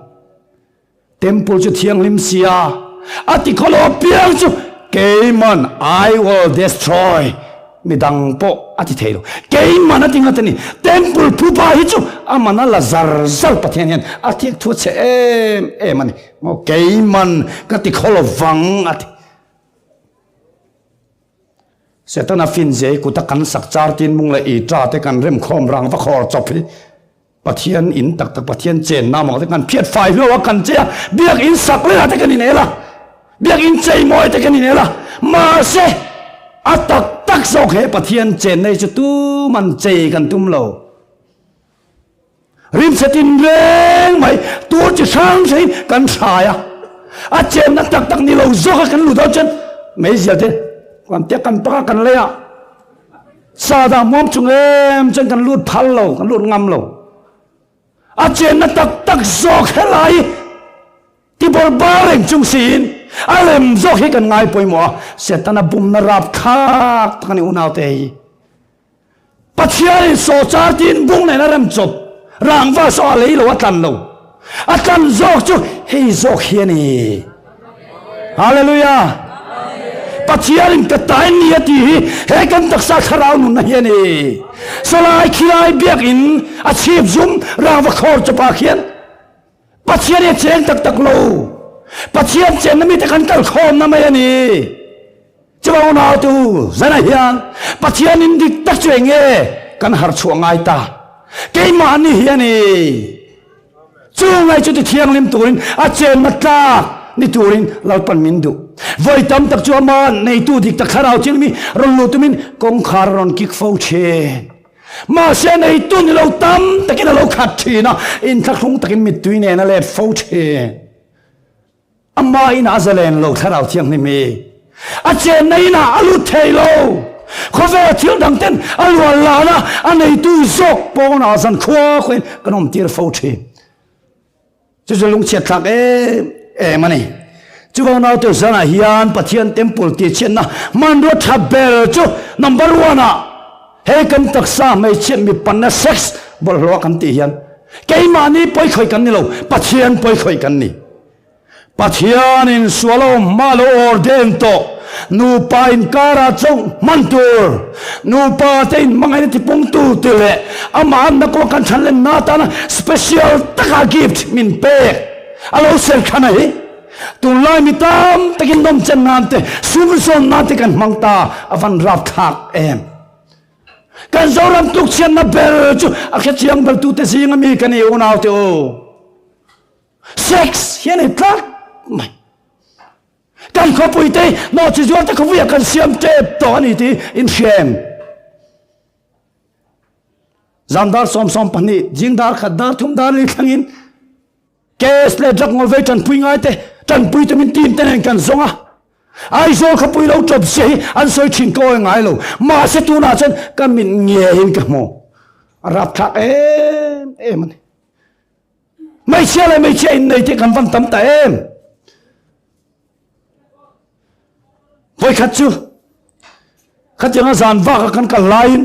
Temple chu thianghlim sia a ti khawlo apiang chu keiman I will destroy midang pawh a ti thei lo keiman a ti ngat a ni temple phupa hi chu a man a la zar zar Pathian hian a thik thu chhe em em a ni maw keiman ka ti khawlo vang a ti. Setana fin zia hi kuta kan sak char tin mung leh i ta te kan rem khawm rang va khawr chawp hi Pathian in tak tak Pathian chen na maw te kan phiat fai hlo a kan che a biak in sak leh te kan in el a biak in chei mawi te kan in el a mahse a tak tak zawk he Pathian chen nei chu tuman chei kan tum lo. Rimchhe tin reng mai tur chi hrang hrangin kan hrai a, a chenna tak tak ni lo zawka kan luh dawn chuan meizial te kan tia kan pak a kan lei a, sa dah muam chung em chuan kan lut phal lo, kan lut ngam lo. A chenna tak tak zawk helai tibawr bar reng chung siin a lem zawk hi kan ngai pawimawh a, Setana bumna rapthlak tak a ni unaute hi. Pathianin sawchar tiin bung nen a rem chawp, rangva saw a lei lo, a tlan lo. A tlan zawk chu hei zawk hi a ni. Hallelujah! Pathianin ka ta in ni a tih hi he kan taksa thlarau nunna hi a ni. Sawlai khilai biakinn a chhip zum rangva khawr chawpah khian. Pathian hi a cheng tak tak lo. Pathian chenna mite kan kal khawmna mai a ni. Chuvang unautu zanah hian Pathian in dik tak chu eng nge kan harh chhuah ngai ta? Keimahni hi a ni. Chu ngai chu ti thianghlim turin a chenna tlak ni turin Lalpan min duh. Vawi tam tak chu ama neitu dik tak thlarau thil mi rawn luh tumin kawngkhar a rawn kik fo thin. Mahse neitu ni lo tam takin a lo khat thin a, inthlahrung takin mittui nen a let fo thin. Amah inah a zalen lo thlarau thianghlim hi a chenna inah a lut thei lo. Khawvel thil dang ten a luan lan a, a neitu zawk pawnah zan khua khuain kan awm tir fo thin. Chu chu lungchhiat thlak em em a ni. Chuvang naute zanah hian Pathian temple tihchhiatna hmanrua tha ber chu number one ah he kan taksa hmeichhiat mipanna sex bawlhhlawh kan tih hian Keimahni pawikhawih kan ni lo, Pathian pawikhawih kan ni. Pathianin sual a awm hma lo ordain tawh, nupa inkarah chauh hman tur, nupa te inhmangaihna tipungtu ti leh amah anna kawnga kan thanlenna atana special taka gift min pek a lo serthlan a hi. Tunlai mi tam takin nawmchen nan te, sumzawn nan te kan hmang ta, a van rapthlak em. Kan Zoram tukchhiatna ber chu a hrechiang bertute zinga mi ka ni unaute u. Sex hi a ni tlat mai. Kan khawpuite nawhchi zuarte khawpuiah kan siam tep tawh a ni tih inhria em? Zan dar 22, jing dar khat dar thum dar li thlengin Case leh drug ngawlvei tanpui ngai te, tanpui te min team te nen kan zawng a. Aizawl khawpui lo tawp zia hi an sawi thin ka awi ngai lo. Mahse tunah chuan ka mit ngeiin ka hmu. A rapthlak em em a ni. Hmeichhia leh hmeichhia innei te kan van tam ta em. Vawikhat chu khatianga zan vak a kan kal laiin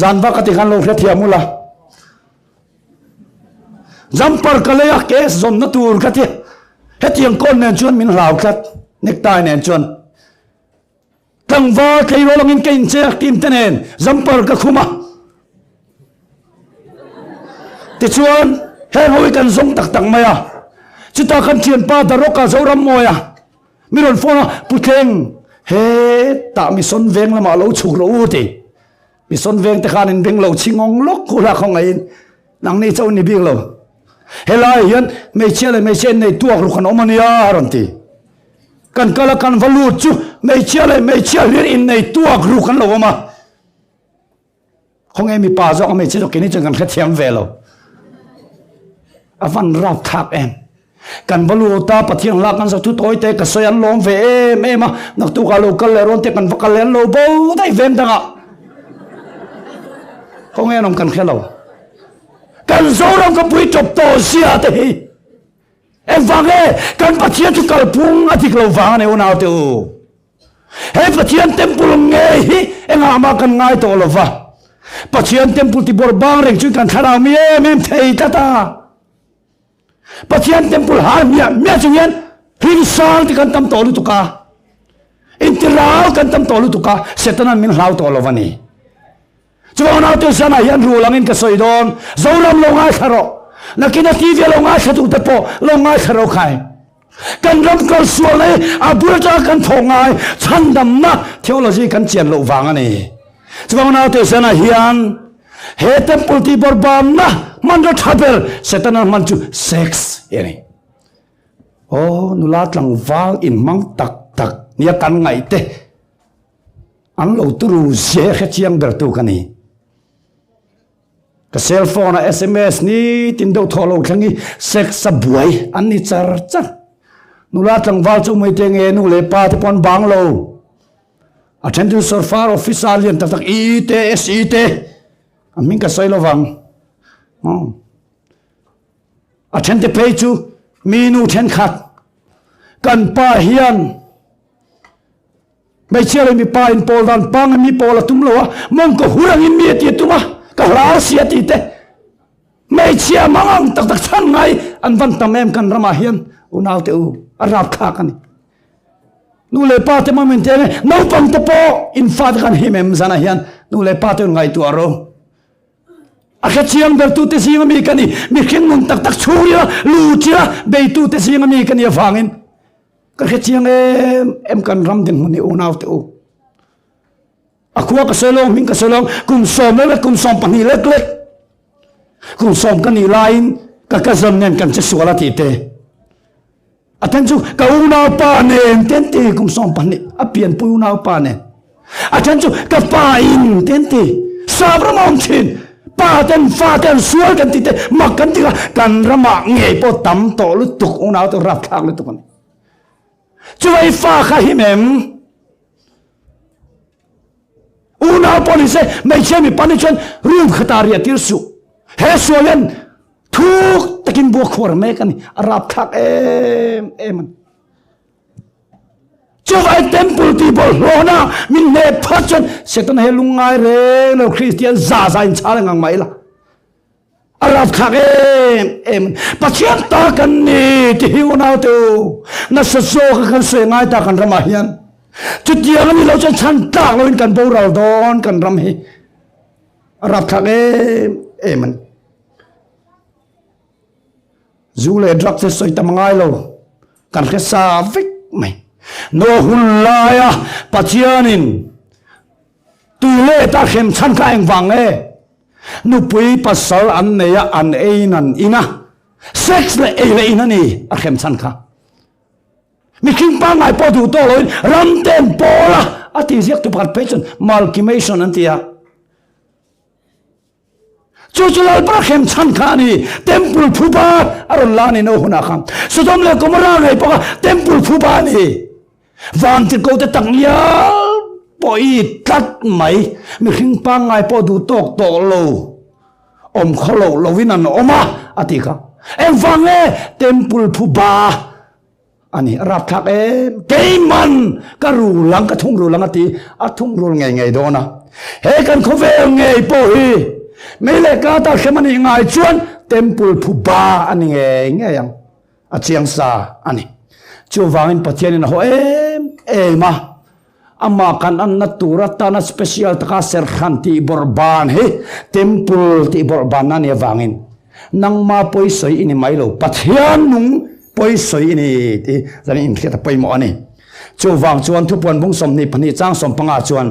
zan vak a ti khan lo hrethiam ula jumper ka lei a case zawnna tur ka ti hetiang kawn nen chuan min hlau tlat necktie nen chuan Tlangval tleirawl angin ka inchei a, team te nen jumper ka khum a. Tichuan, heng ho hi kan zawng tak tak mai a. Chutah kan thianpa Daroka Zorammawia mi rawn phone a, Pu Tleng, hetah Mission Veng lamah lo chhuk rawh u ti. Mission Veng te khan in beng lo chhingawng lawk khu hla khawngaihin nangni chauh ni bik lo. Helaiah hian hmeichhia leh hmeichhia innei tuak ruk an awm a nia a rawn ti. Kan kal a kan va lut chu hmeichhia leh hmeichhia hlir innei tuak ruk an lo awm a. Khawnge mipa zawk a hmeichhia zawk keini chuan kan hrethiam ve lo. A van rapthlak em. Kan va lut a Pathian hla kan sak thu tawi te ka sawi an lawm ve em em a. Naktukah lo kal leh rawn te kan va kal leh an lo bo daih veng dangah. Khawnge an awm kan hre lo. Kan Zoram ka pui tawp tawh zia te hi. Engvang nge kan Pathian chu kalphung a dik lo vang a ni unaute u. He Pathian temple ngei hi engah mah kan ngai tawh lo va. Pathian temple ti bawrh bang reng chuan kan thlarau mi em em thei tlat a. Pathian temple har hmiah hmiah chung hian hlimsang te kan tam tawh lutuk a. Intirau kan tam tawh lutuk a, Setanan min hlau tawh lo va ni. Chuvang naute zanah hian rul angin ka sawi dawn, Zoram lo ngaithla rawh, nakina TV a lo ngaithla duhte pawh lo ngaithla rawh khai. Kan ram kalsualna hi a bul atanga kan thawh ngai chhandamna theology kan chian loh vang a ni. Chuvang naute zanah hian he temple tih bawrhbamna hmanraw tha ber Setana hman chu sex hi a ni. Aw nula tlangval inhmang tak tak nia kan ngaihte An lo turu zia hre chiang ber tu ka ni. Ka cell phone a sms ni tin deuh thawh lo thleng hi sex a buai an ni char char. Nula tlangval chu mai te nge nu leh pa te pawh an bang lo. A then chu sorfar officer lian tak tak I te SE te a hming ka sawi lovang. A then te phei chu mi nu thenkhat kan pa hian Hmeichhia leh mipa in pawl dan pang mi pawl a tum lo a, mawng ka hur angin mi a ti a tum a, ka hlau si a ti te. Hmeichhia mang ang tak tak chhan ngai an van tam em kan ramah hian unau te u a rapthlak a ni. Nu leh pa te mawm in te naupang te pawh in fa te kan him em zanah hian nu leh pa te un ngaihtuah ro. A hrechiang bertute zinga mi ka ni. Mihring nun tak tak chhungrila luchila beitute zinga mi ka ni avangin ka hrechiang em em kan ram dinhmun hi unaute u. A khua ka sawi lawng, hming ka sawi lawng, kum sawm lek lek, kum 12 lek lek, kum sawm ka nih laiin ka cousin nen kan che sual a tih te. A then chu ka unaupa nen ten ti kum 12 a pianpui unaupa nen. A then chu ka pa in ten ti sap ram a awm thin. Pa ten fa ten sual kan ti te mak kan ti kha kan ramah ngei pawh tam tawh lutuk unau te rapthlak lutuk a ni. Chuvai fa kha him em? Unau pawh ni se hmeichhia mipa nih chuan room khatah riah tir suh. He sual hian thuk takin bua khuar mek a ni. A rapthlak em em a ni. Chuvai temple tih bawlhhlawhna min hneh phawt chuan Setana he lungngai reng lo Kristian za za in chhal ngang mai la. A rapthlak em em. Pathian ta kan ni ti hi unau te u. Nasa zawk a kan sawi ngai ta kan ramah hian. Chutiang a ni lo chuan chhan tlak loin kan boral dawn kan ram hi. A rapthlak em em a ni. Zu leh drugs te sawi tam ngai lo. Kan hre sa vek mai. Noa hun laia Pathianin tui leh ta hrem chhan kha engvang nge? Nupui pasal an nei a, an eiin an in a, sex leh ei leh in a ni a hrem chhan kha. Mihring pangngai pawh duh tawh loin ram te an pawl a, a ti ziak tu pakhat phei chuan malchimation an ti a. Chu chu Lalpa hrem chhan kha a ni. Temple phuba a rawn la a ni no hunah khan. Sodom leh Gomorrah ngei pawh kha temple phuba a ni. Vantirhkoh te tak ngial pawh i tlat mai. Mihring pangngai pawh duh tawk tawh lo, awm khaw loh loin an awm a, a ti kha. Engvang nge temple phuba a ni? A rapthlak em? Keiman ka rul ang, ka thungrul ang a ti. A thungrul ngei ngei dawn a. He kan khawvel ngei pawh hi mei leh ka ta hrem a nih ngai chuan temple phuba a ni ngei ngei ang. A chiang sa a ni. Chuvangin Pathianin a haw em em a, amah kan anna tur atana special taka serhran tih bawrh ban hi temple tih bawrh banna a nih avangin nangma pawisawi i ni mai lo, Pathian nung pawisawi i ni tih zanin inhriat a pawimawh a ni. Chuvang chuan thupuan bung 22 chang 15 chuan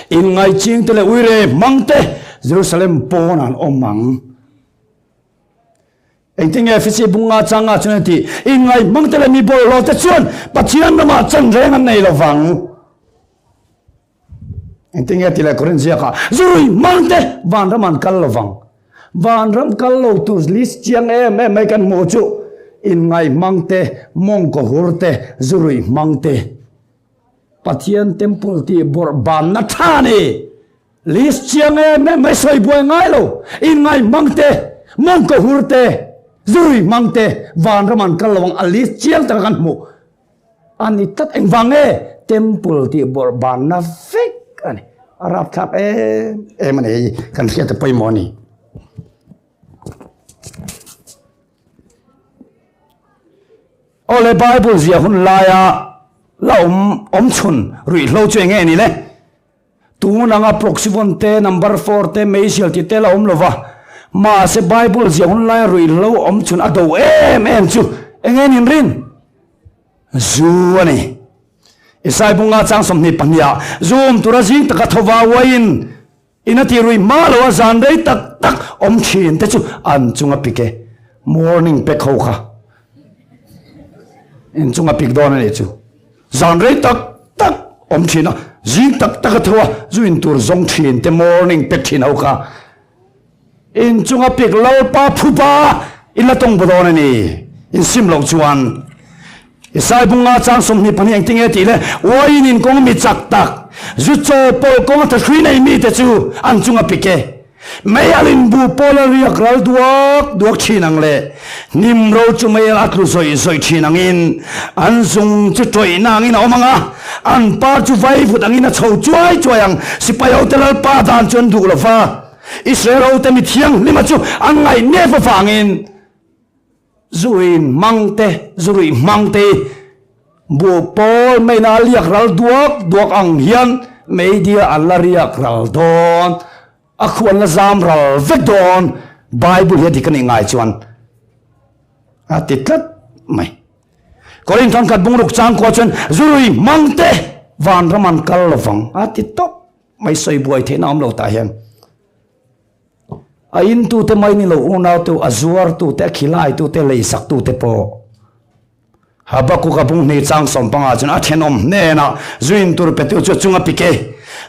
inngaihchingte leh uire hmangte Jerusalem pawnah an awm ang. Engtin nge Efesi bunga changa chuan a tih? Inngaih hmangte leh mi bawlhhlawh te chuan Pathian ramah chan reng an nei lo vang. Engtin nge ti leh Korinth ziakah, Zurui hmangte vanram an kal lo vang. Vanram kal lo tur list chiang em em mai kan hmuh chu inngaih hmangte, mawngkaw hur te, zurui hmangte. Pathian temple tih bawrh banna tha a ni. List chiang em em mai sawi buai ngai lo, inngai hmang te, mawngkaw hur te, zurui hmang te, vanram an kal lo ang a list chiang taka kan hmuh a ni tlat. Engvang nge temple tih bawrh banna vek a ni. A rapthlak em em a ni hei kan hriat a pawimawh a ni. Awle Bible zia hun laia la awm awm chhun ruihhlo chu enge ni le? Tun anga Proxyvon te, Number Four te, Meizial tih te la awm lova, mahse Bible ziah hun laia ruihhlo awm chhun a do em em chu enge nin rin? Zu a ni. Isai bunga chang 22 ah zu awm tura zing taka thova uaiin In a ti rui hma lo a zan rei tak tak awm thin te chu an chunga pik e. Morning pack ho kha in chunga pik dawn a nih chu. Zan rei tak tak awm thin a, zing tak tak a tho a, zu in tur zawng thin te morning pack thin ho kha in chunga pik Lalpa phupa in la tawng baw dawn a ni. In sim loh chuan Isai bunga chang 22 engtin nge tih le uaiin in kawng mi chak tak zu chaw pawlh kawng a thahrui nei mite chu an chung a pik e. Meial in bu pawl a riak ral duak duak thin ang le hnim ro chu meial a tlu zawih zawih thin angin an zung chu tawihna angin a awm ang a, an par chu vaivut angin a chho chuai chuai ang. Sipai hote Lalpa dan chu an duh lo va, Israel hote mi thianghlima chu an ngaihnep avangin. Zuruih hmang te, zuruih hmang te hi buh pawl maina a liak ral duak duak ang hian media an la riak ral dawn. A khu an la zam ral vek dawn. Bible hi a dik a nih ngai chuan a ti tlat mai. Korinth khat bungruk changkua chuan zurui mangte vanram an kal lovang a ti tawp mai sawi buai theihna awm lo tah hian. A intute mai ni lo unaute a zuartute a khilaitute leisaktute pawh Habakkuk a bung hnih chang sawmpangah chuan a thenawm hnenah zu intur petu chu a chung a pik e.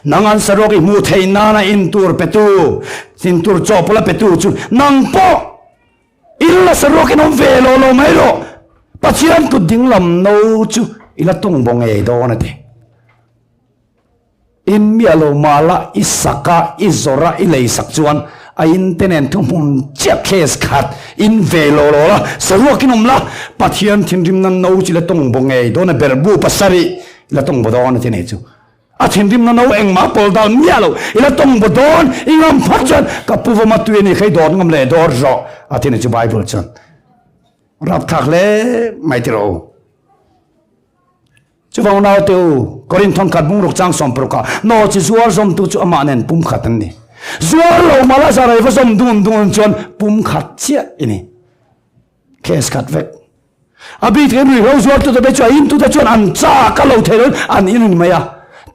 Nang an saruak i hmuh theih nana intur petu, intur chawhpawlh a petu chu nang pawh i la saruak in awm ve lo lo mai rawh. Pathian kut dinglam no chu i la tung baw ngei dawn a ti. In miah lo mah la i sak a, i zawrh a, i lei sak chuan a in te nen thuhmun chiah case khat in ve lo lo la, saruak in awm la, Pathian thinrimna no chi la tawng baw ngei dawn a, berhbu pasarih i la tawng baw dawn a ti nei chu. A thinrimna no engmah pawl dal miah lo i la tawng baw dawn, i ngam phawt chuan ka pu vawma tui a ni kha i dawt ngam leh dawr zawh a ti nei chu Bible chuan rapthlak hle mai ti rawh u. Chuvang naute u, Korinth thawnkhat bungruk chang sawmparukah nawlchi zuar zawmtu chu amah nen pumkhat an ni. Zuar lo mah la zarai va zawm dun dun chuan pumkhat chiah i ni. Case khat vek. A bik takin ruihhlo zuartute phei chu a intute chuan an chak a lo thei loin an in a ni mai a.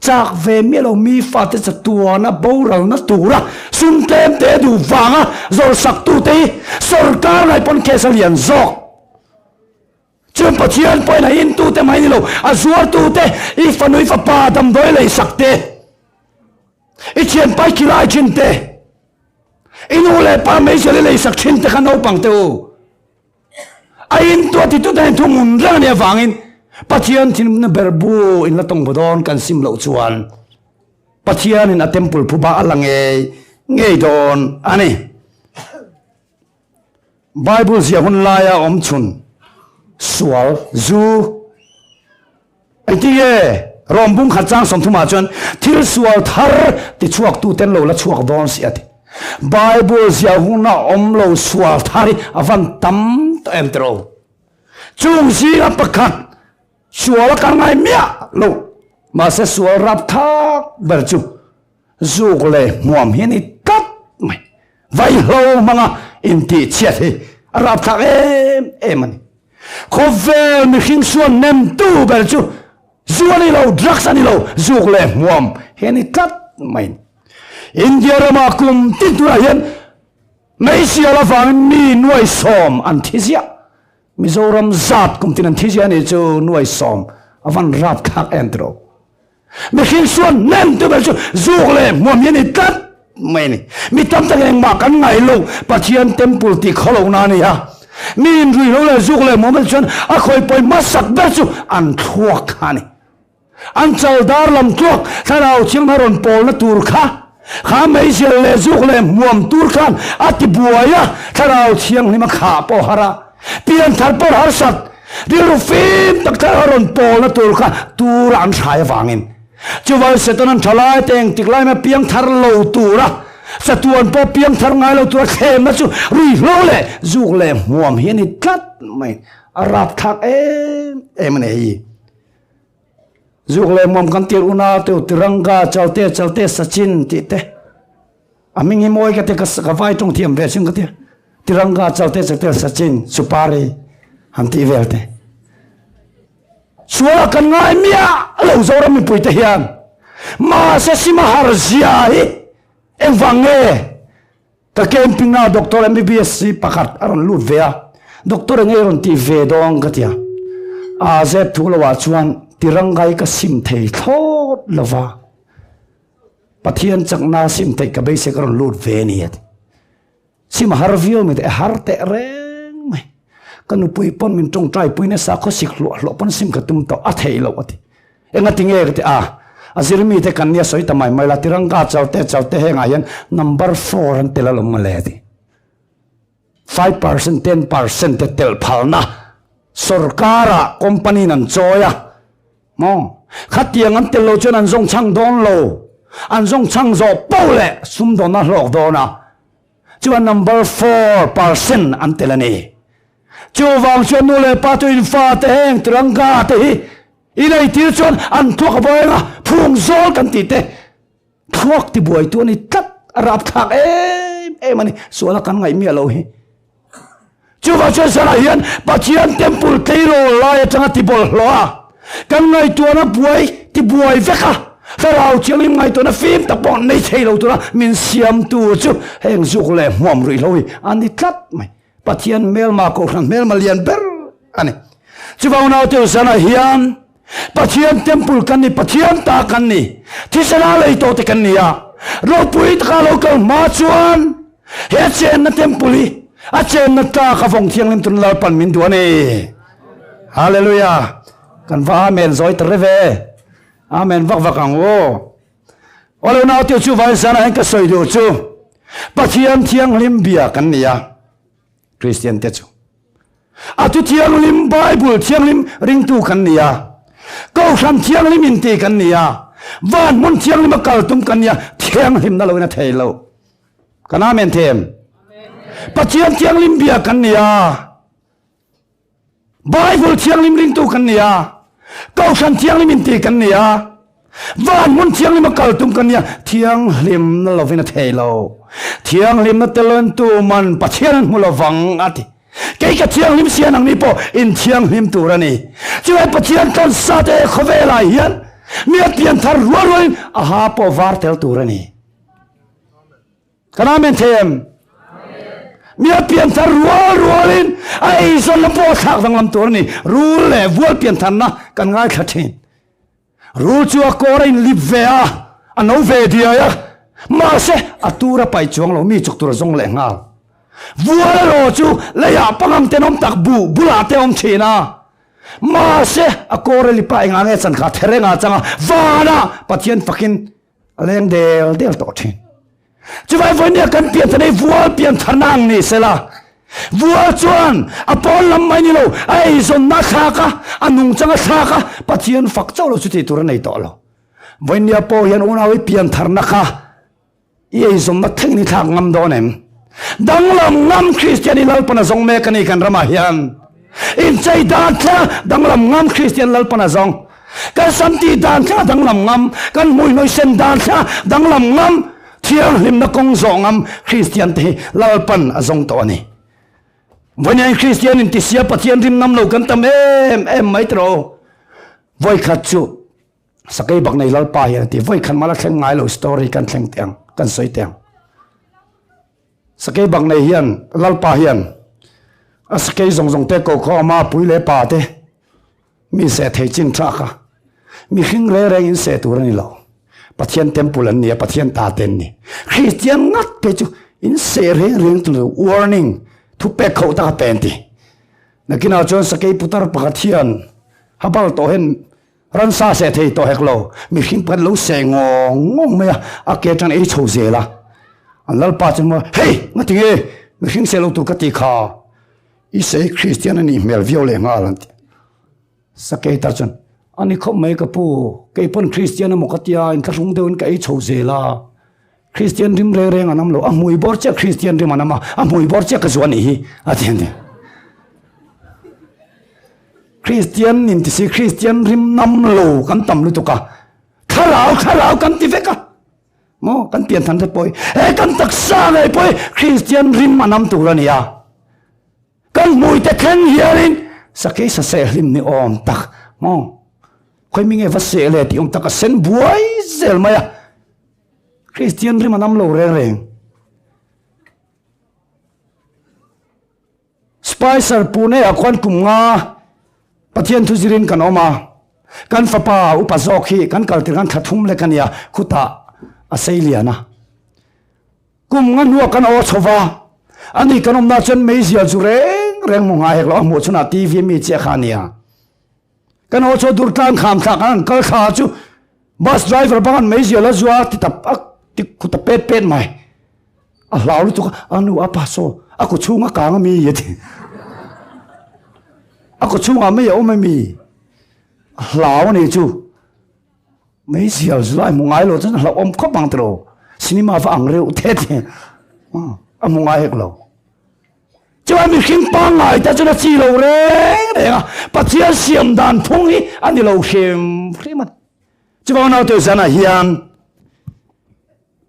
Chak ve miah lo mi fate chatuana boralna tura sum tlem te duh vanga zawrhsaktute hi sorkar ngai pawn case a lian zawk. Chuan Pathian pawhin a intute mai ni lo, a zuartute, i fanu i fapa damdawi leisak te, i thianpai khilai thin te, i nu leh pa meizial i leisak thin te kha naupang te u. A intu a titu te thu ngun reng a nih avangin Pathian thinlungna ber bu in la tawng bu dawn kan sim loh chuan Pathianin a temple phuba a la ngei ngei dawn a ni. Bible ziah hun laia awm chhun sual zu engtin nge Rom bung khat chang sawmthumah chuan thil sual thar ti chhuak tu ten lo la chhuak dawn si a ti. Bible ziah huna awm lo sual thar hi a van tam tawh em tiro. Chung zinga pakhat sual a kal ngai miah lo mahse sual rapthlak ber chu Zuk leh hmuam hi a ni tlat mai. Vaihlo hmanga intihchhiat hi a rapthlak em em a ni. Khawvel mihring suan nemtu ber chu zu a ni lo, drugs a ni lo, zuk leh hmuam hi a ni tlat mai. India rama kum tin tunah hian meizial avangin mi nuaisawm an thi ziah. Mizoram zat kum tin an thi ziah a nih chu nuaisawm a van rapthlak em tiro. Mihring suan hnem tu ber chu zuk leh hmuam hi a ni tlat mai a ni. Mi tam tak engmah kan ngaih lo, Pathian temple tih khaw lohna a ni a. Mi inrui lo leh zuk leh hmuam a nih chuan a khawi pawi hmasak ber chu an thluak kha a ni. An chal dar lam tluak thlarau thianghlim rawn pawlna tur kha, kha meizial leh zuk leh hmuam tur khan a ti buai a, thlarau thianghlim a khah pawh har a. Pianthar pawh harsat, rilru fim tak thar a rawn pawlna tur kha tura an hrai avangin chuvai Setanan thalai te engtik lai mai piangthar lo tura chatuan pawh piangthar ngai lo tura thlemna chu ruihhlo leh zuk leh hmuam hi a ni tlat mai. A rapthlak em em a ni hei. Zuk leh hmuam kan tir una teu Tiranga, Chalte, Chalte, Sachin tih te. A hming hi mawi ka ti ka vai tawng thiam ve sin ka ti. Tiranga chalte chalte Sachin Supari han tih vel te. Sual kan ngai miah lo Zoram mipui te hian. Mahse sima har zia hi engvang nge ka camping a doctor MBBS hi pakhat a rawn lut ve a. Doctor enge i rawn tih ve dawn ka tia. A zep thu lo ah chuan Tiranga hi ka sim thei thlawt lova. Pathian chakna sim theih ka beisei ka rawn lut ve a ni a ti. Sim a har viau mai te, a har teh reng mai. Ka nupui pawn min tawngtai pui nasa khaw sik hluah hluah pawn sim ka tum tawh a theih loh a ti. Enga ti nge ka ti a, a zirmi te kan nia sawi ta mai mai la, Tiranga chalte chalte hengah hian number four an tel alawm mawle a ti. 5%, 10% te telh phalna sorkara company in an chawi a maw? Khatiang an tel lo chuan an zawng chhang dawn lo, an zawng chhang zawh poh leh sumdawnna hlawk dawn a, chuan number 4% an tel a ni. Chuvang chuan nu leh pa chu in fate heng tiranga te hi i nei tir chuan an thluak a buai anga phung zawl kan tih te thluak tibuaitu a ni tlat. A rapthlak em em a ni, suala kan ngaih miah lo hi. Chuvang chuan zanah hian Pathian temple tleirawl lai atanga tibawlhhlawh a, kan ngaihtuahna buai tibuai vek a, Thlarau Thianghlim ngaihtuahna fim tak pawh nei thei lo tura min siamtu chu heng zuk leh hmuam ruihhlo hi a ni tlat mai. Pathian hmelma kohhran hmelma lian ber a ni. Chuvang naute zanah hian Pathian temple kan ni, Pathian ta kan ni, thisena lei tawh te kan ni a, ropui taka lo kal hma chuan he chenna temple hi a chenna tlak a vawng thianghlim tun Lalpan min duh a ni. Hallelujah. Kan va amen zawi ta reve. Amen vak vak ang u. Awle naute chu vai zana hian ka sawi duh chu Pathian thianghlim bia kan ni a. Kristian te chu a thu thianghlim Bible thianghlim ringtu kan ni a, kohhran thianghlim inti kan ni a, van hmun thianghlim a kal tum kan ni a, thianghlimna loin a thei lo. Kan amen them. Pathian thianghlim bia kan ni a, Bible thianghlim ringtu kan ni a, kohhran thianghlim inti kan ni a, van hmun thianghlim a kal tum kan ni a, thianghlimna lovin a thei lo. Thianghlimna telin tuman Pathian an hmu lovang a ti. Kei ka thianghlim sia nangni pawh in thianghlim tur a ni. Chuvai Pathian tlawn sa te khawvelah hian mi a pianthar rual rualin a ha pawh var tel tur a ni. Kan amen thei em? Mi a pianthar rual rualin a eizawnna pawh a thlak danglam tur a ni. Rul leh vual piantharna kan ngaithla thin. Rul chu a kawr a inlip ve a, a no ve diai a, mahse a tur a paih chuang lo, mi chuk tur a zawng leh nghal. Vual erawh chu leiah pangang tenawm tak buh bulah te a awm thin a, mahse a kawr a lip a, engah nge chan kha therengah a chang a, vanah Pathian fakin A leng del del tawh thin. Chuvai vawinia kan pianthar nei vual piantharna ang ni sela. Vual chuan a pawn lam mai ni lo, a eizawnna a thlak a, a nungchang a thlak a, Pathian fak chauh lo chu tih tur a nei tawh lo. Vawinia pawh hian unau i piantharna kha i eizawnna thlengin i thlak ngam dawn em? Danglam ngam Kristian i Lalpan a zawng mek a ni kan ramah hian. Inchei dan thlenga danglam ngam Kristian Lalpan a zawng. Kan sam tih dan thlenga danglam ngam, kan hmuihnawi sen dan thlenga danglam ngam, thianghlimna kawng zawh ngam Kristian te hi Lalpan a zawng tawh a ni. Vawiin Kristian intisia Pathian rim ngam lo kan tam em em mai tiraw. Vawikhat chu Sakei bak nei Lalpa hian a ti, Vawikhat mah la thleng ngai lo story kan thleng teh ang, kan sawi teh ang. Sakei bak nei hian Lalpa hian a sakei zawng zawng te ko khaw ama pui leh pa te mi seh thei chin tha kha mihring reng reng in seh tur a ni lo. Pathian temple an ni a, Pathian ta te an ni. Kristian ngat phei chu in seh reng reng tur warning thupek khauh tak a pen ti. Nakinah chuan sakei putar pakhat hian habal tawh hian Ransa seh thei tawh hek lo, mihring pakhat lo seh ngawng ngawng mai a, a ke atang ei chho zel a. An lalpa chuan maw, Hei! Nga tinge mihring seh lo tur ka ti kha? I sei Kristian a nih hmel viau leh nghal an ti. Sakei tar chuan, A ni khawp mai ka pu, kei pawn Kristian emaw ka tia, inthlahrung deuhin ka ei chho zel a. Kristian rim reng reng an awm lo, a hmui bawr chiah Kristian rim an awm a, a hmui bawr chiah ka zuah nih hi, a ti a ni. Kristian in ti si Kristian rim nam lo kan tam lutuk a, thlarau thlarau kan ti vek a, maw kan pian than te pawh hi he kan taksa ngei pawh hi Kristian rim a nam tur a ni a, kan hmui te thleng hianin sakei saseh hlim ni awm tak maw khawi mi nge va seh le tih awm tak a sen buai zel mai a, Kristian rim a nam lo reng reng. Spicer Pune ah khuan kum nga Pathian thu zirin kan awm a, kan fapa upa zawk hi kan kal tir khan thla thum lek a nia, khutah a sei lian a. Kum nga hnuah kan aw chho va, ani kan awmna chuan meizial chu reng reng hmu ngai hek lo, a hmuh chhunah TV mi chiah kha a nia. Kan aw chho dur tlang kham thlak an kal thla chu bus driver bang an meizial a zua ti ta a ti khu ta pet pet mai. A hlau lutuk a, a nu a pa saw a kaw chhung a kang a mi a ti. A kaw chhungah mei a awm a mi. A hlau a ni chu. Meizial zu lai hmu ngai lo chuan a hlauhawm khawp ang tiraw. Cinema va ang reuh te ti. A hmu ngai hek lo. Chuan mihring pangngai te chuan a chi lo reng reng a, Pathian siam dan phung hi a ni lo hrim hrim a ni. Chuvang naute zanah hian.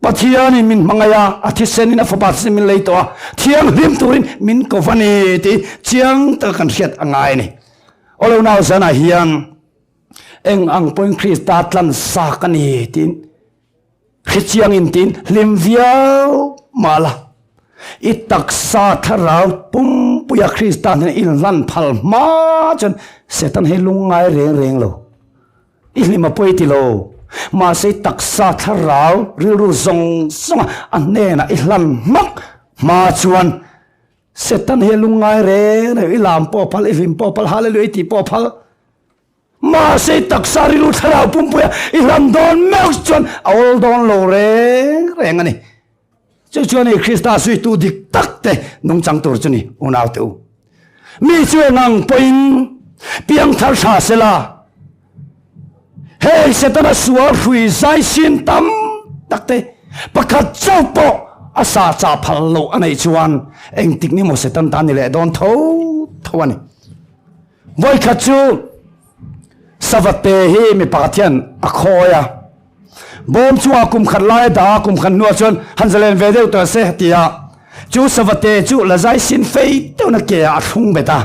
Pathianin min hmangaih a, a thisenin a fapa thisen min lei tawh a, thianghlim turin min ko va ni tih chiang taka kan hriat a ngai a ni. Aw lo nau zanah hian eng ang pawhin Krista tlan sa ka ni tiin hrechiangin tiin hlim viau mah la, i taksa thlarau pumpuia Krista hnena inhlan phal hma chuan Satan hi lungngai reng reng lo. I hlim a pawi ti lo. Mahse i taksa thlarau rilru zawng zawnga a hnenah i hlan hmak hma chuan Satan hi a lungngai reng reng, i lam pawh a phal, i hlim pawh a phal, hallelujah i tih pawh a phal. Mahse i taksa rilru thlarau pumpuia i hlan dawn meuh chuan a awl dawn lo reng reng a ni. Chu chuan hei Krista zuitu dik tak te nungchang tur chu ni unau te u. Mi chu eng ang pawhin piangthar tha sela, hei Setana sual hrui zai sin tam tak te pakhat chauh pawh a sa chah phal loh a neih chuan engtik ni maw Setan tan ni leh dawn tho tho a ni. Vawikhat chu Savate hi mi pakhat hian a khawi a. Bawm chungah kum khat lai a dah a, kum khat hnuah chuan han zalen ve deuh tawh se ti a. Chu Savate chu la zai sin fei deuhin a ke ah a thlung bet a,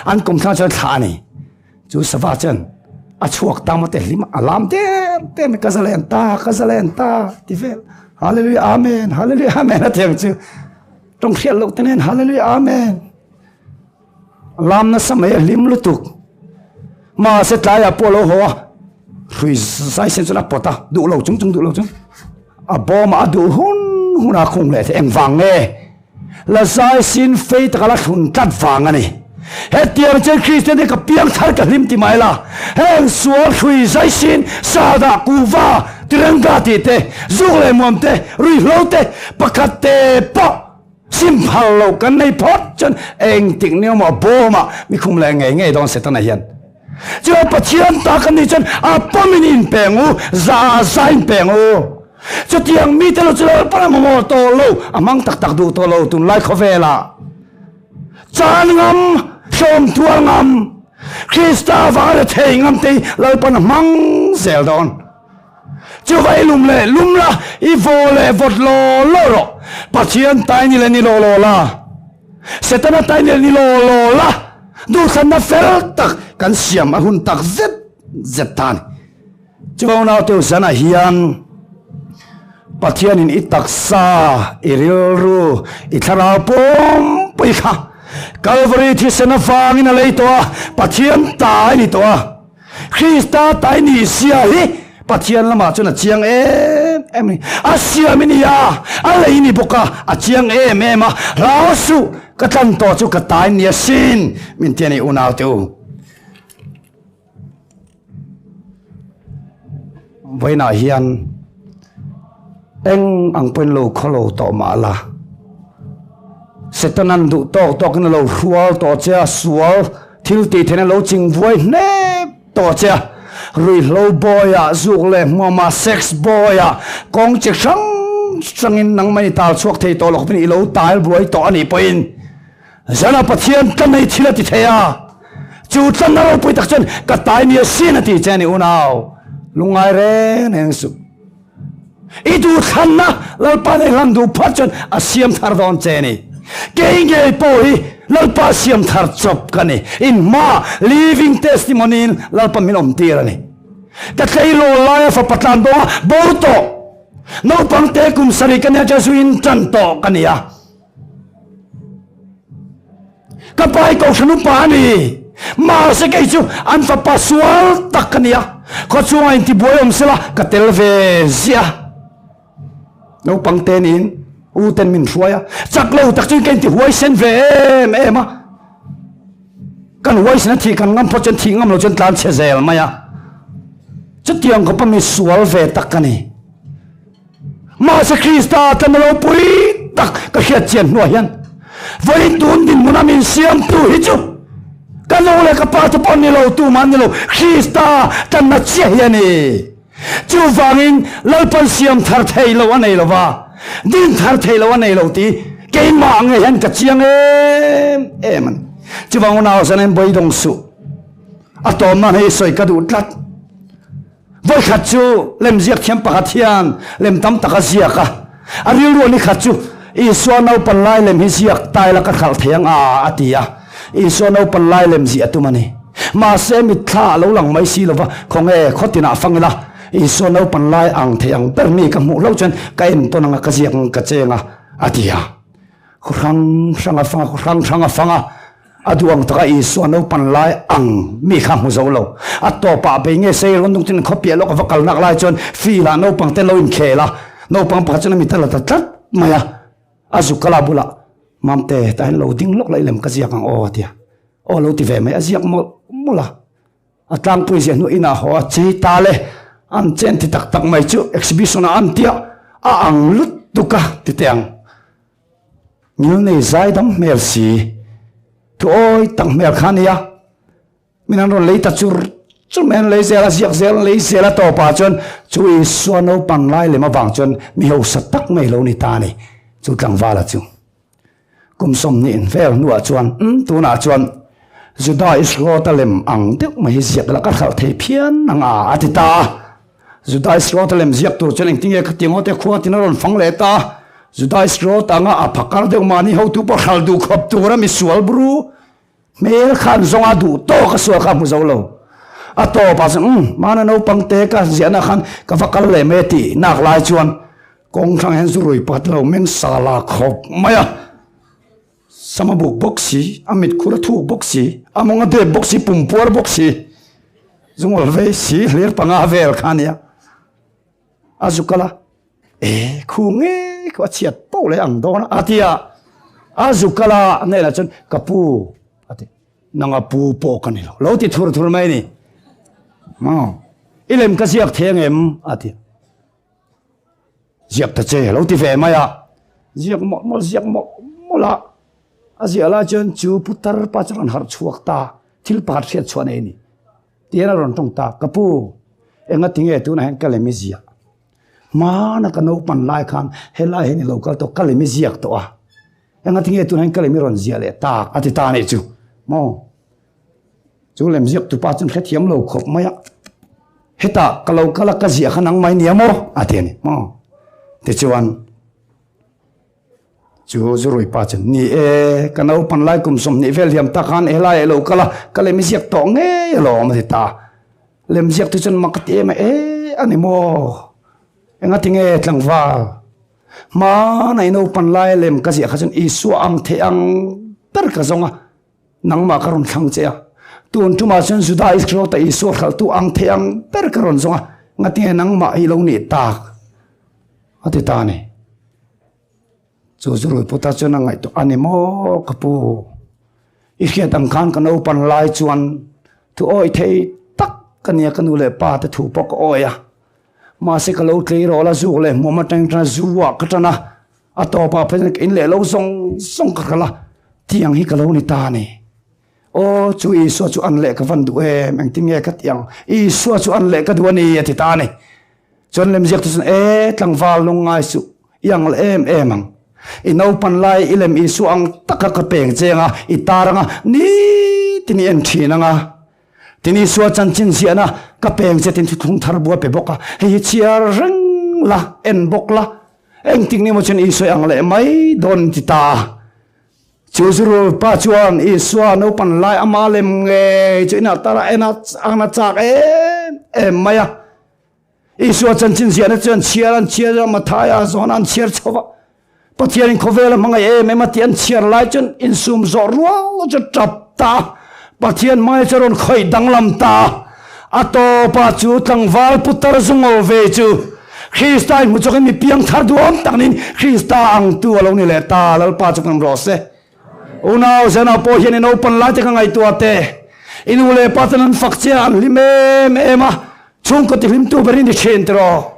an kum thlangah chuan thlah a ni. Chu Sava chuan a chhuak ta maw te hlim a lam der der mai, ka zalen ta, ka zalen ta ti vel. Hallelujah Amen, Hallelujah Amen a ti ang chu. Tawng hriat loh te nen Hallelujah Amen. Lam nasa mai a hlim lutuk. Mahse tlaiah pawh a lo haw a, hrui zai sen chuan a pawt a, duh lo chung chung duh lo chung. A bawmah a duh hun hun a khung leh thei. Engvang nge? La zai sin fei taka la thlun tlat vang a ni. Hetiang chuan Kristian te ka piang thar ka hlim ti mai la, heng sual hrui zai sin, sahdah, kuhva, tiranga tih te, zuk leh muam te, ruihhlo te, pakhat te pawh Sim phal lo kan nei phawt chuan engtik ni awm a bawm ah mi khum leh ngei ngei dawn Setana hian. Chuan Pathian ta kan nih chuan a pawm in in peng u, za za in peng u. Chutiang mi te lo chu Lalpan a mamawh tawh lo, a hmang tak tak duh tawh lo tunlai khawvel ah. Chan ngam, hlawm tuar ngam, Krista vanga rethei ngam te hi Lalpan a hmang zel dawn. Chuva i lum leh lum la, i vaw leh vawt law law rawh. Pathian tai ni leh ni law law la, Setana tai ni leh ni law law la, duhthlanna fel tak kan siam a hun tak zet zet ta a ni. Chuva unaute u zanah hian Pathianin i taksa, i rilru, i thlarau pumpui kha Kalvari thisen avangin a lei tawh a, Pathian tai ni tawh a. Krista tai ni sia hi Pathian lamah chuan a chiang em em a ni. A siam i ni a, a lei ni bawk a, a chiang em em a. Hlau suh, ka tlan tawh chu ka tai ni asin, min ti a ni unaute u. Vawiinah hian eng ang pawhin lo khaw lo tawh mah la, Setanan duh tawk tawkin a lo hrual tawh che a, sual thil tih theihna lo ching vuai hnep tawh che a, ruihhlo bawiah, zuk leh hmuamah, sex bawiah, kawng chi hrang hrangin nangmah i tal chhuak thei tawh lo khawpin i lo tal buai tawh a nih pawhin Zana Pathian tla nei thil a ti thei a, chu tlanna ropui tak chuan ka tai ni asin a ti che a ni unau, lungngai reng reng suh. I duhthlanna Lalpa nei hlan duh phawt chuan a siam thar dawn che a ni. Kei ngei pawh hi Lalpa siam thar chawp ka ni. In hma living testimony in Lalpa min awm tir a ni. Ka tleirawl laia fapa tlan dawnga bo tawh naupang te kum sarih ka nia chuan zuin tan tawh ka ni a. Ka pa hi kohhran upa a ni. Mahse kei chu an fapa sual tak ka ni a, khawchhungah intibuai awm sela ka tel ve ziah a. Naupang te niin u ten min hruai a, chak lo tak chuan ka intihuai sen ve em em a. Kan huaisen a thih kan ngam phawt chuan thih ngam lo chuan tlan chhe zel mai a. Chutiang khawpa mi sual ve tak ka ni. Mahse Krista tlan a lo pui tak ka hriat chian hnuah hian vawiin tun dinhmuna min siamtu hi chu ka nu leh ka pa te pawh ni lo, tumah ni lo, Krista tlanna chiah hi a ni. Chuvangin Lalpan siam thar thei lo a nei lo va, din thar thei lo a nei lo tih keimah ngei hian ka chiang em em a ni. Chuvang unau zanin beidawng suh, a tawmna hei sawi ka duh tlat. Vawikhat chu lemziak thiam pakhat hian lem tam tak a ziak a, a rilru ni khat chu Isua naupan lai lem hi ziak tai la ka khalh thei ang a, a ti a. Isua naupan lai lem zih a tum a ni. Mahse mitthla a lo lang mai si lova, khawnge khaw tinah fang ila, Isua naupan lai ang thei ang ber mi ka hmuh hlauh chuan ka entawn ang a, ka ziak ang, ka cheng a, a ti a. Khaw hrang hrang a fang a, khaw hrang hrang a fang a. A duh ang taka Isua naupan lai ang mi kha hmu zo lo. A tawpah bei nge sei rawn dungtin khaw piah lawk a va kal nak lai chuan field ah naupang te lo inkhel a, naupang pakhat chuan a mit a la ta tlat mai a. A zuk kala bulah, Mamte, tah hian lo ding lawk la i lem ka ziak ang aw a ti a. Aw lo ti ve mai, a ziak mawlh mawlh a. A tlangpui ziah hnu inah haw a chei ta le, an chen ti tak tak mai chu exhibition ah an tia a ang lutuk a ti teh ang. Ngilnei zaidam hmel si, thu awi tak hmel kha a nia. Min an rawn lei ta chur chur mai, an lei zel a, ziak zel, an lei zel a tawpah chuan chu Isua naupang lai lem avang chuan mi hausa tak mai lo ni ta a ni, chu tlangvala chu. Kum 20 vel hnuah chuan, umm tunah chuan Juda Isrota lem ang deuh mai hi ziak la ka hralh thei phian ang a, a ti ta a. Juda Isrota lem ziak tur chuan engtin nge ka ti ngawt e, khua tin a rawn fang leh ta a. Juda Isrota anga a phakar deuh mahni hotu pawh hralh duh khawp tura misual bru hmel khan zawnga duh tawk a sual kha a hmu zo lo. A tawpah chuan, umm mahna naupang te ka ziahna khan ka va kal leh mai a tih nak lai chuan kawng hrang hian zu rui pakhat lo meng sa la khawp mai a. Sama buk bawk si, a mit khur a thuk bawk si, a mawng a dep bawk si, pum puar bawk si, zungawl vei si hlir panga vel kha a nia. A zu kal a, e khu nge khu a chhiat poh leh ang dawn a, a ti a. A zu kal a, a hnenah chuan ka pu a ti, nang a pu pawh ka ni lo, lo ti thur thur mai a ni. Maw, i lem ka ziak thei ang em? a ti a. Ziak ta che lo ti ve mai a, ziak mawlh mawlh ziak mawlh mawlh a, a ziah lai chuan chu putar pa chu a rawn harh chhuak ta, thil pakhat hriat chhuah nei a ni tiin a rawn tawng ta, ka pu enga tinge tunah hian ka lem i ziah, hmana ka naupan lai khan helai hian i lo kal tawh ka lem i ziak tawh a, enga tinge tunah hian ka lem i rawn ziah leh tak a ti ta a nih chu maw. Chu lem ziak tupa chuan hrethiam lo khawp mai a, hetah ka lo kal a, ka ziah kha nang mai nia maw? a ti a ni maw? Tichuan chu Zurui pa chuan, ni e, ka naupan lai kum 20 vel hiam tak khan helai ah lo kal a, ka lem i ziak tawh ngei alawm a ti ta. Lem ziak tu chuan mak a ti em a, e a ni maw? Engatinge tlangval? Hmana i naupan lai lem ka ziah kha chuan Isua ang thei ang ber ka zawng a, Nangmah ka rawn thlang che a, tun tumah chuan Juda Iskariota Isua hralhtu ang thei ang ber ka rawn zawng a, ngatinge nangmah hi lo nih tak? a ti ta a ni. Chu Zuruiputa chuan a ngaihtuah a ni maw ka pu, i hriat ang khan ka naupan lai chuan thu awi thei tak ka nia ka nu leh pa te thu pawh ka awi a, mahse ka lo tleirawl a zuk leh hmuam atang tana zu ah ka tan a, A tawpah phei chuan ka in leh lo zawng zawng ka hralh a, tiang hi ka lo ni ta a ni. Aw, chu Isua chu an leh ka van duh em, engtin nge ka tih ang? Isua chu an leh ka duh a ni, a ti ta a ni. Chuan lemziak te chuan, E, tlangval lungngai suh, i ang leh em em ang. I naupan lai i lem Isua ang taka ka peng cheng a, i tar ang a, nitin i en thin ang a. Tin Isua chanchin ziahna ka peng che tin thuthlung thar bu a pe bawk a, hei hi chhiar reng la, en bawk la, Engtik ni maw chuan Isua ang leh mai dawn ti ta. Chu zurul pa chuan Isua naupan lai ama lem ngei chu inah tar a en a, ang a chak em em mai a. Isua chanchin ziahna chuan chhiar an chhiar a, Mathaia zawn an chhiar chho va. Pathianin khawvel a hmangaih em em a tih an chhiar lai chuan insum zawh rual chu tap ta. Pathian hmai chu a rawn khawih danglam ta. A tawpah chu tlangval putar zungaw ve chu Krista in hmu chawkin mi piang thar duhawm tak niin Krista angtu a lo ni leh ta. Lalpa chu kan rawh se. Unau Zena pawh hian i naupan lai te ka ngaihtuah te. I nu leh pa ten an fak che a, an hlim em em a, chhungkaw tihlimtu ber i ni thin tiraw.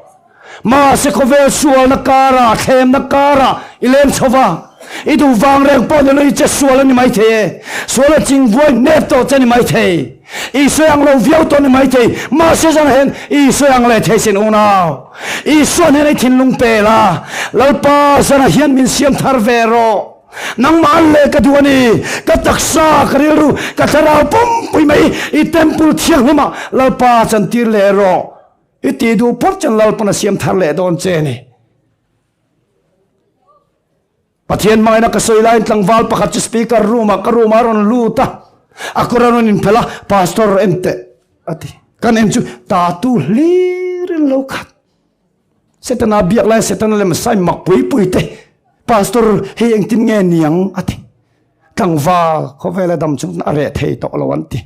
Mahse khawvel sualna karah, thlemna karah i leng chho va, i duh vang reng pawh ni lo i che sual a ni maithei e, sual a ching vuai hnep tawh che a ni maithei, i sawi ang lo viau tawh a ni maithei, mahse zan hian i sawi ang leh thei sin unau, Isua hnena i thinlung pel a, Lalpa zanah hian min siam thar ve rawh, nangmah an leh ka duh a ni, ka taksa, ka rilru, ka thlarau pumpui mai i temple thianghlimah Lalpa chantir leh rawh. I tih duh phawt chuan Lalpan a siam thar leh dawn che ni. Pathian hmangaihna ka sawi laiin tlangval pakhat chu speaker room ah ka room ah a rawn lut a, a kawr a rawn inphelh a, Pastor en teh a ti. Kan en chu tatu hlir in lo khat. Setana biak laiin Setana lem sign mak pui pui te, Pastor hei engtin nge niang a ti. Tlangval khawvela dam chung a reh thei tawh lo an ti.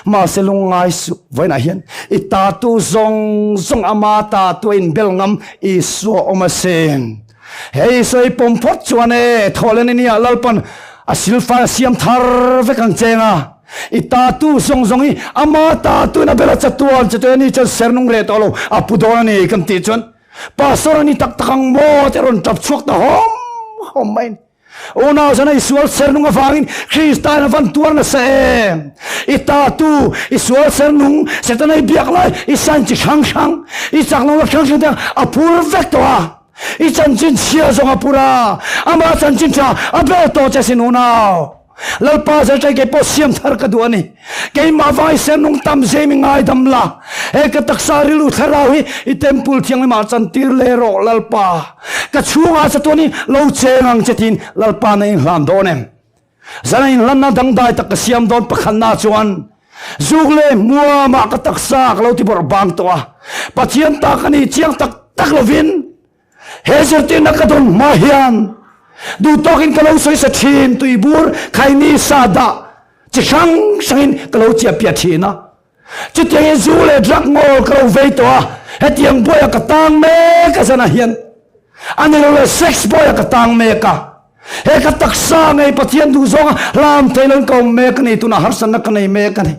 Mahse lungngai suh, vawiinah hian i tatu zawng zawng ama tatu a inbel ngam Isua awm asin. He Isua i pawm phawt chuan e, thawhlen i nia Lalpan a silfai a siam thar vek ang cheng a. I tatu zawng zawng hi ama tatu in a bel a chatuan che chuan ani chuan ser nung reh tawh lo a pu dawn a ni kan tih chuan Pastor a ni tak tak ang maw te rawn tap chhuak ta hawm hawm mai a ni. Unau zana i sual ser nung avangin Krista in a van tuar nasa em? I tatu, i sual ser nung, Setana i biak lai, i sign chi hrang hrang, i chak lohna hrang hrang te a phur vek tawh a. I chanchin chhia zawng a phur a, ama chanchin tha a bel tawh che sin unau. Lalpa zirtai kei pawh siam thar ka duh a ni. Keimah vang i ser nung tam zem i ngaidam la. He ka taksa rilru thlarau hi i temple thianghlimah chantir leh rawh Lalpa. Ka chhungah chatuan hi lo cheng ang che tiin Lalpa na inhlan dawn em? Zan a inhlanna dangdai tak ka siam dawn pakhatna chuan zuk leh hmuamah ka taksa ka lo ti bawrh bang tawh a. Pathian ta ka ni chiang tak tak lovin he zirtirna ka dawn hma hian duhtawkin ka lo sawisa thin tuibur khaini sa dah chi hrang hrangin ka lo chiahpiah thin a. Chutiangin zu leh drug ngawl ka lo vei tawh a, hetiang buaiah ka tang mek a zanah hian a ni lo leh sex buaiah ka tang mek a, he ka taksa ngei Pathian duh zawnga hlam thei loin ka awm mek a ni, tunah harsatna ka nei mek a ni.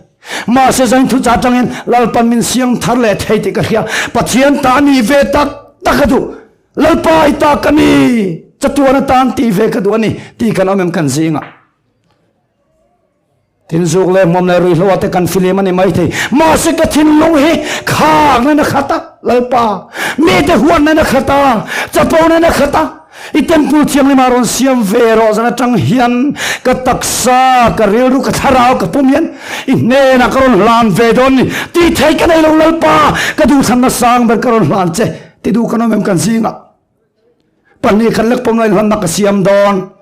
Mahse zain thuchah atangin Lalpan min siam thar leh thei tih ka hria, Pathian ta a nih ve tak tak a duh, Lalpa i ta ka ni, chatuan atan tih ve ka duh a ni tih kan awm em kan zingah. Thinzuk leh hmuam leh ruihhlo ah te kan filim a ni maithei. Mahse ka thinlung hi khak na na khat a, Lalpa. Mite huat na na khat a, chapo na na khat a. I temple thianghlim ah rawn siam ve rawh zan atang hian ka taksa, ka rilru, ka thlarau, ka pum hian i hnenah ka rawn hlan ve dawn ni. Tih theih ka nei lo Lalpa, ka duhthlanna sang ber ka rawn hlan che. Ti duh kan awm em kan zingah. Pahnih khat lek pawm lain hlanna ka siam dawn.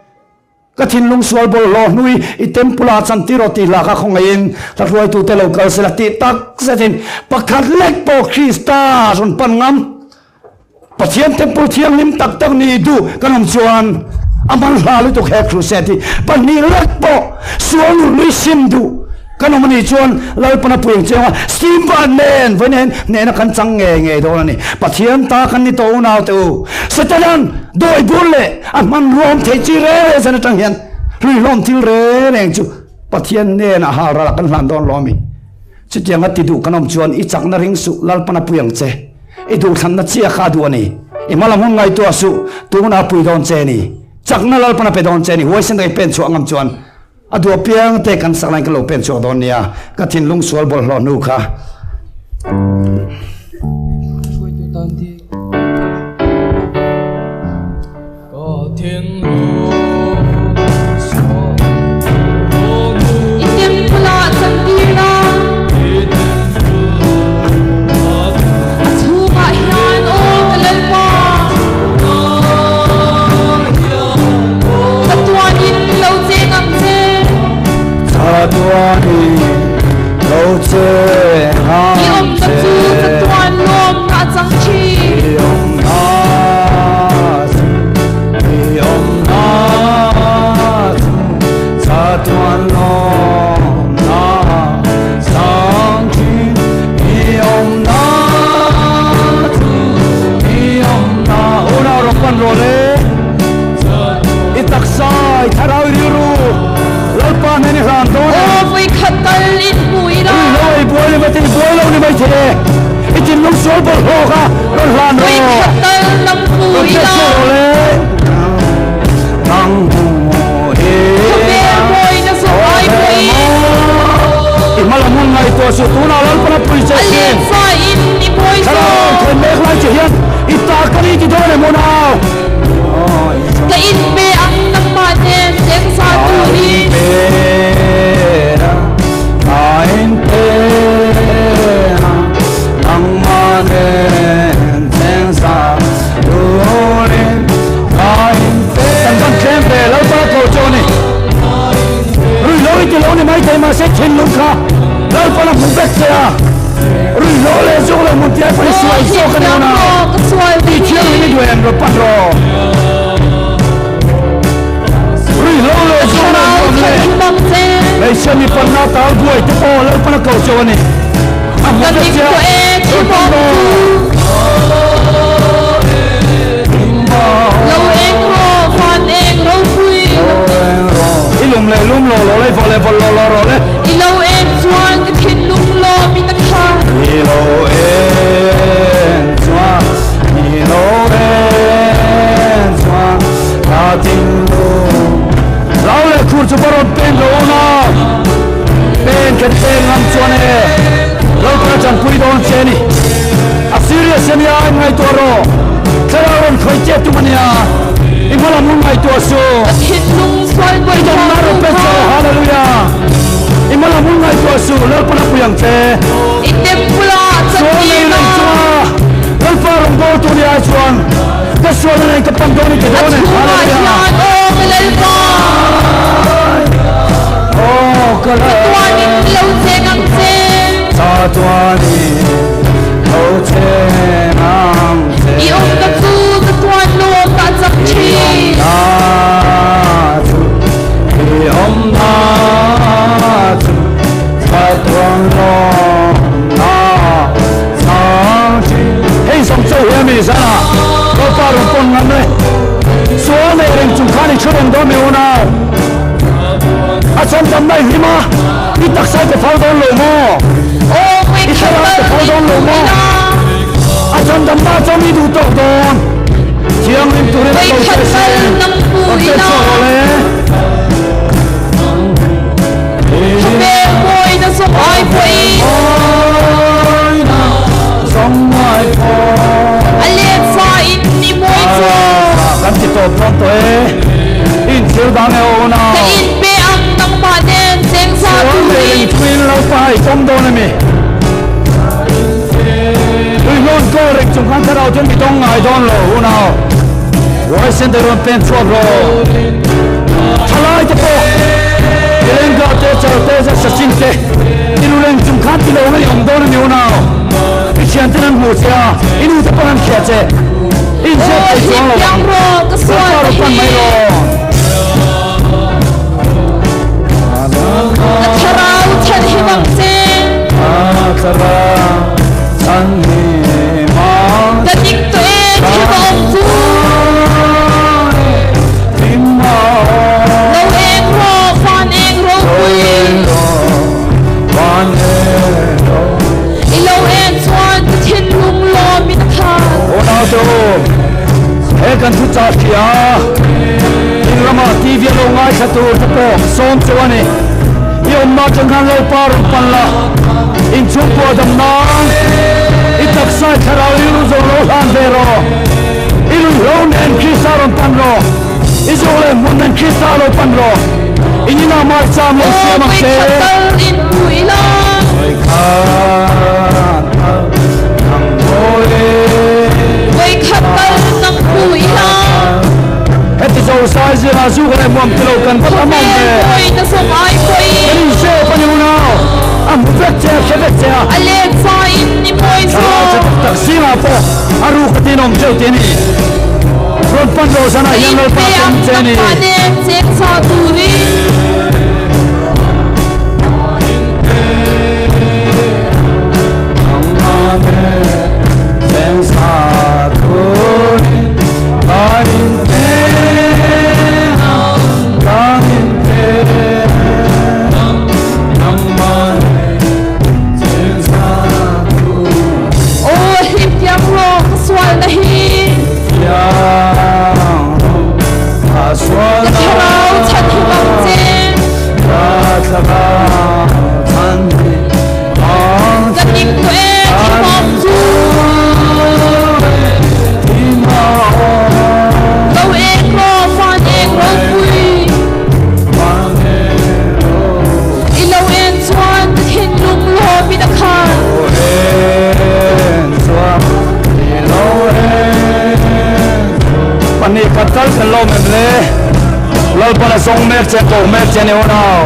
Ka thinlung sual bawlhhlawh hnui i temple ah chantir aw tih hla kha khawngaihin hla hruaitute lo kal sela tih tak zetin pakhat lek pawh Krista rawn pan ngam. Pathian temple thianghlim tak tak ni duh kan awm chuan a man hla lutuk he crusade hi pahnih lek pawh sual nurhlui sim duh kan awm anih chuan Lalpan a puiang chiang a, Steamboat nen vawiin hian hnehna kan chang ngei ngei dawn a ni. Pathian ta kan ni tawh unau te u. Setanan dawi bur leh a hmanrua awm thei chi reng reng zan atang hian hluihlawm thil reng reng chu Pathian hnenah hal ralah kan hlan dawn lo a mi. Chutiang a ti duh kan awm chuan i chakna ring suh Lalpan a pui ang che. I duhthlanna chiah kha a duh a ni. I hmalam hun ngaihtuah suh tunah a pui dawn che a ni. Chakna Lalpan a pe dawn che a ni. Huaisen taka i pen chhuah ngam chuan A duh apiang te kan sak laiin ka lo pen chhuak dawn nia, ka thinlung sual bawlhhlawh hnu kha. Hruaitu tan ti ka thinlung sual bawlhhlawh hnu. I temple ah chantir la. I temple ah A chhungah hian aw ka Lalpa. Chatuanin lo cheng ang che. Chatuanin lo cheng ang che. I awmna chu chatuan lawmna a chang thin. I awmna chu, i awmna chu chatuan lawmna a chang thin. I awmna chu, i awmna. Unau rawng pan rawh le. I taksa, i thlarau, i rilru Lalpa hnen i hlan dawn e. Aw vawikhat tal in hmu ila. Ruihhlo ei buai ni maithei, buai lo ni maithei e. I thinlung sual bawlhhlawh kha rawn hlan rawh. Vawikhat tal nang hmu Rawn ila. hriat chhuah rawh le. Nang hmu ila. Khawvel mawina zawng ai pawhin. I hmalam hun ngaihtuah suh tunah Lalpan a pui che A sin. lenfa in i mawi Thlarau zawk. then mek lai che hian i ta ka ni ti dawn em unau. Ka inpe ang nangmah nen chengza turin. Ka inpe a, nangmah nen. fai zawk a ni hlimpiang unau. rawh ka sual Tih thianghlim i hi. duh em rawn pan rawh. Ruihhlo leh Ka zawng leh thlarau nuam chhan leh him ang che. hmeichhia mi panna tal buai te pawh Lalpan a ko cheu a ni. A hmu Ka vek ning che a, tawh e rawn pan thimawm rawh. chu. Lo eng rawh van eng ropui. I lum leh lum lo lo le vawh leh vawlh lo lo rawh le. I lo eng chuan ka thinlung lawm in a khat. I lo eng chuan, i lo eng chuan ka thinlung. Lau leh khur chu va rawn pen lo awm a, pen khet pen ngam chuan e Lalpa tanpui dawn che ni. A serious ania in ngaihtuah rawh, thlarau rawn khawih che tum ania, i hmalam hun ngaihtuah suh. Ka thinlung sual buai I dawmna thawk rawn tu pe kha. che, Hallelujah. I hmalam hun ngaihtuah suh, Lalpa pui ang che. I temple ah Sual nei chatih reng na. chunga Lalpa rawn bawl tur ni ai chuan ka sualna nen ka pan dawn i ti A dawn e. chhungah Hallelujah. hian aw ka Lalpa. Aw ka Lalpa. Chatuanin lo cheng ang che. Chatuanin lo cheng ang che. I awmna chu chatuan lawm a chak thin. I awmna chu, i awmna chu chatuan lawm a chak thin. Hei zawng chauh hi a mi zan ah Lalpa rawn pawn ngam e. Sual nei reng chung khan i thu reng dawn mi unau. A chawmdamna i hlim a, i taksa i pe fal dawn lo maw? I thlarau i pe fal dawn lo maw? A chawmdamna chuan i duh tawk dawn. Thianghlim turin a ko che sin. Rawn pe chhuak rawh le. Kan ti tawp dawn tawh e, i inthil dang e aw unau. Sual leh ringthuin Lalpa i pawm dawn a mi? Tuihlawn kawl reng chung khan thlarau chuan mi dawng ngai dawn lo unau. Huaisen te rawn pen chhuak rawh. Thalai te pawh Tilenga te Char te Sachin te Tiluleng chung khan ti lo ngei awm dawn a ni unau. I thian ten an hmuh che a, i nu te pawn an hria che. I inzep thei chuang lo ang. Lalpa rawn pan mai rawh. Ka thlarau chhanhim ang che. Ka thlarau chhanhim ang che. Ka ning tawh e, thim a awm chu. Lo eng rawh, van eng ropui. I lo en chuan ka thinlung lawmin a khat. Unau te u, he kan thu chah hria in ramah TV a lo ngaithla tur te pawh sawm chu a ni. I awmna atang khan Lalpa rawn pan la, inchhungkua dam nan i taksa i thlarau rilru zawng lo hlan ve rawh. I ruihhlo nen Krista rawn pan rawh, i zawh leh hmun nen Krista lo pan rawh. I ninah maicham lo siam ang che. Heti zo sai zirah zuk leh muam tilo kan va tam awm ve. Kan inzep a ni unau, a hmu vek che a, hre vek che a. Thlalai che tak tak zingah pawh a ruk a tinawm teuh tih a ni. Rawn pan rawh zanah hian Lalpa pawm che a ni. Aw hlimpiang rawh ka sualna hi. Ka thlarau chhanhim ang che. Ka ning tuah e thimawm cu. Lo eng rawh van eng ropui. I lo en chuan ka thinlung lawm in a khat. Pahnih khat tal kan lawm em le? Lalpan a zawng mek che, a ko mek che a ni unau.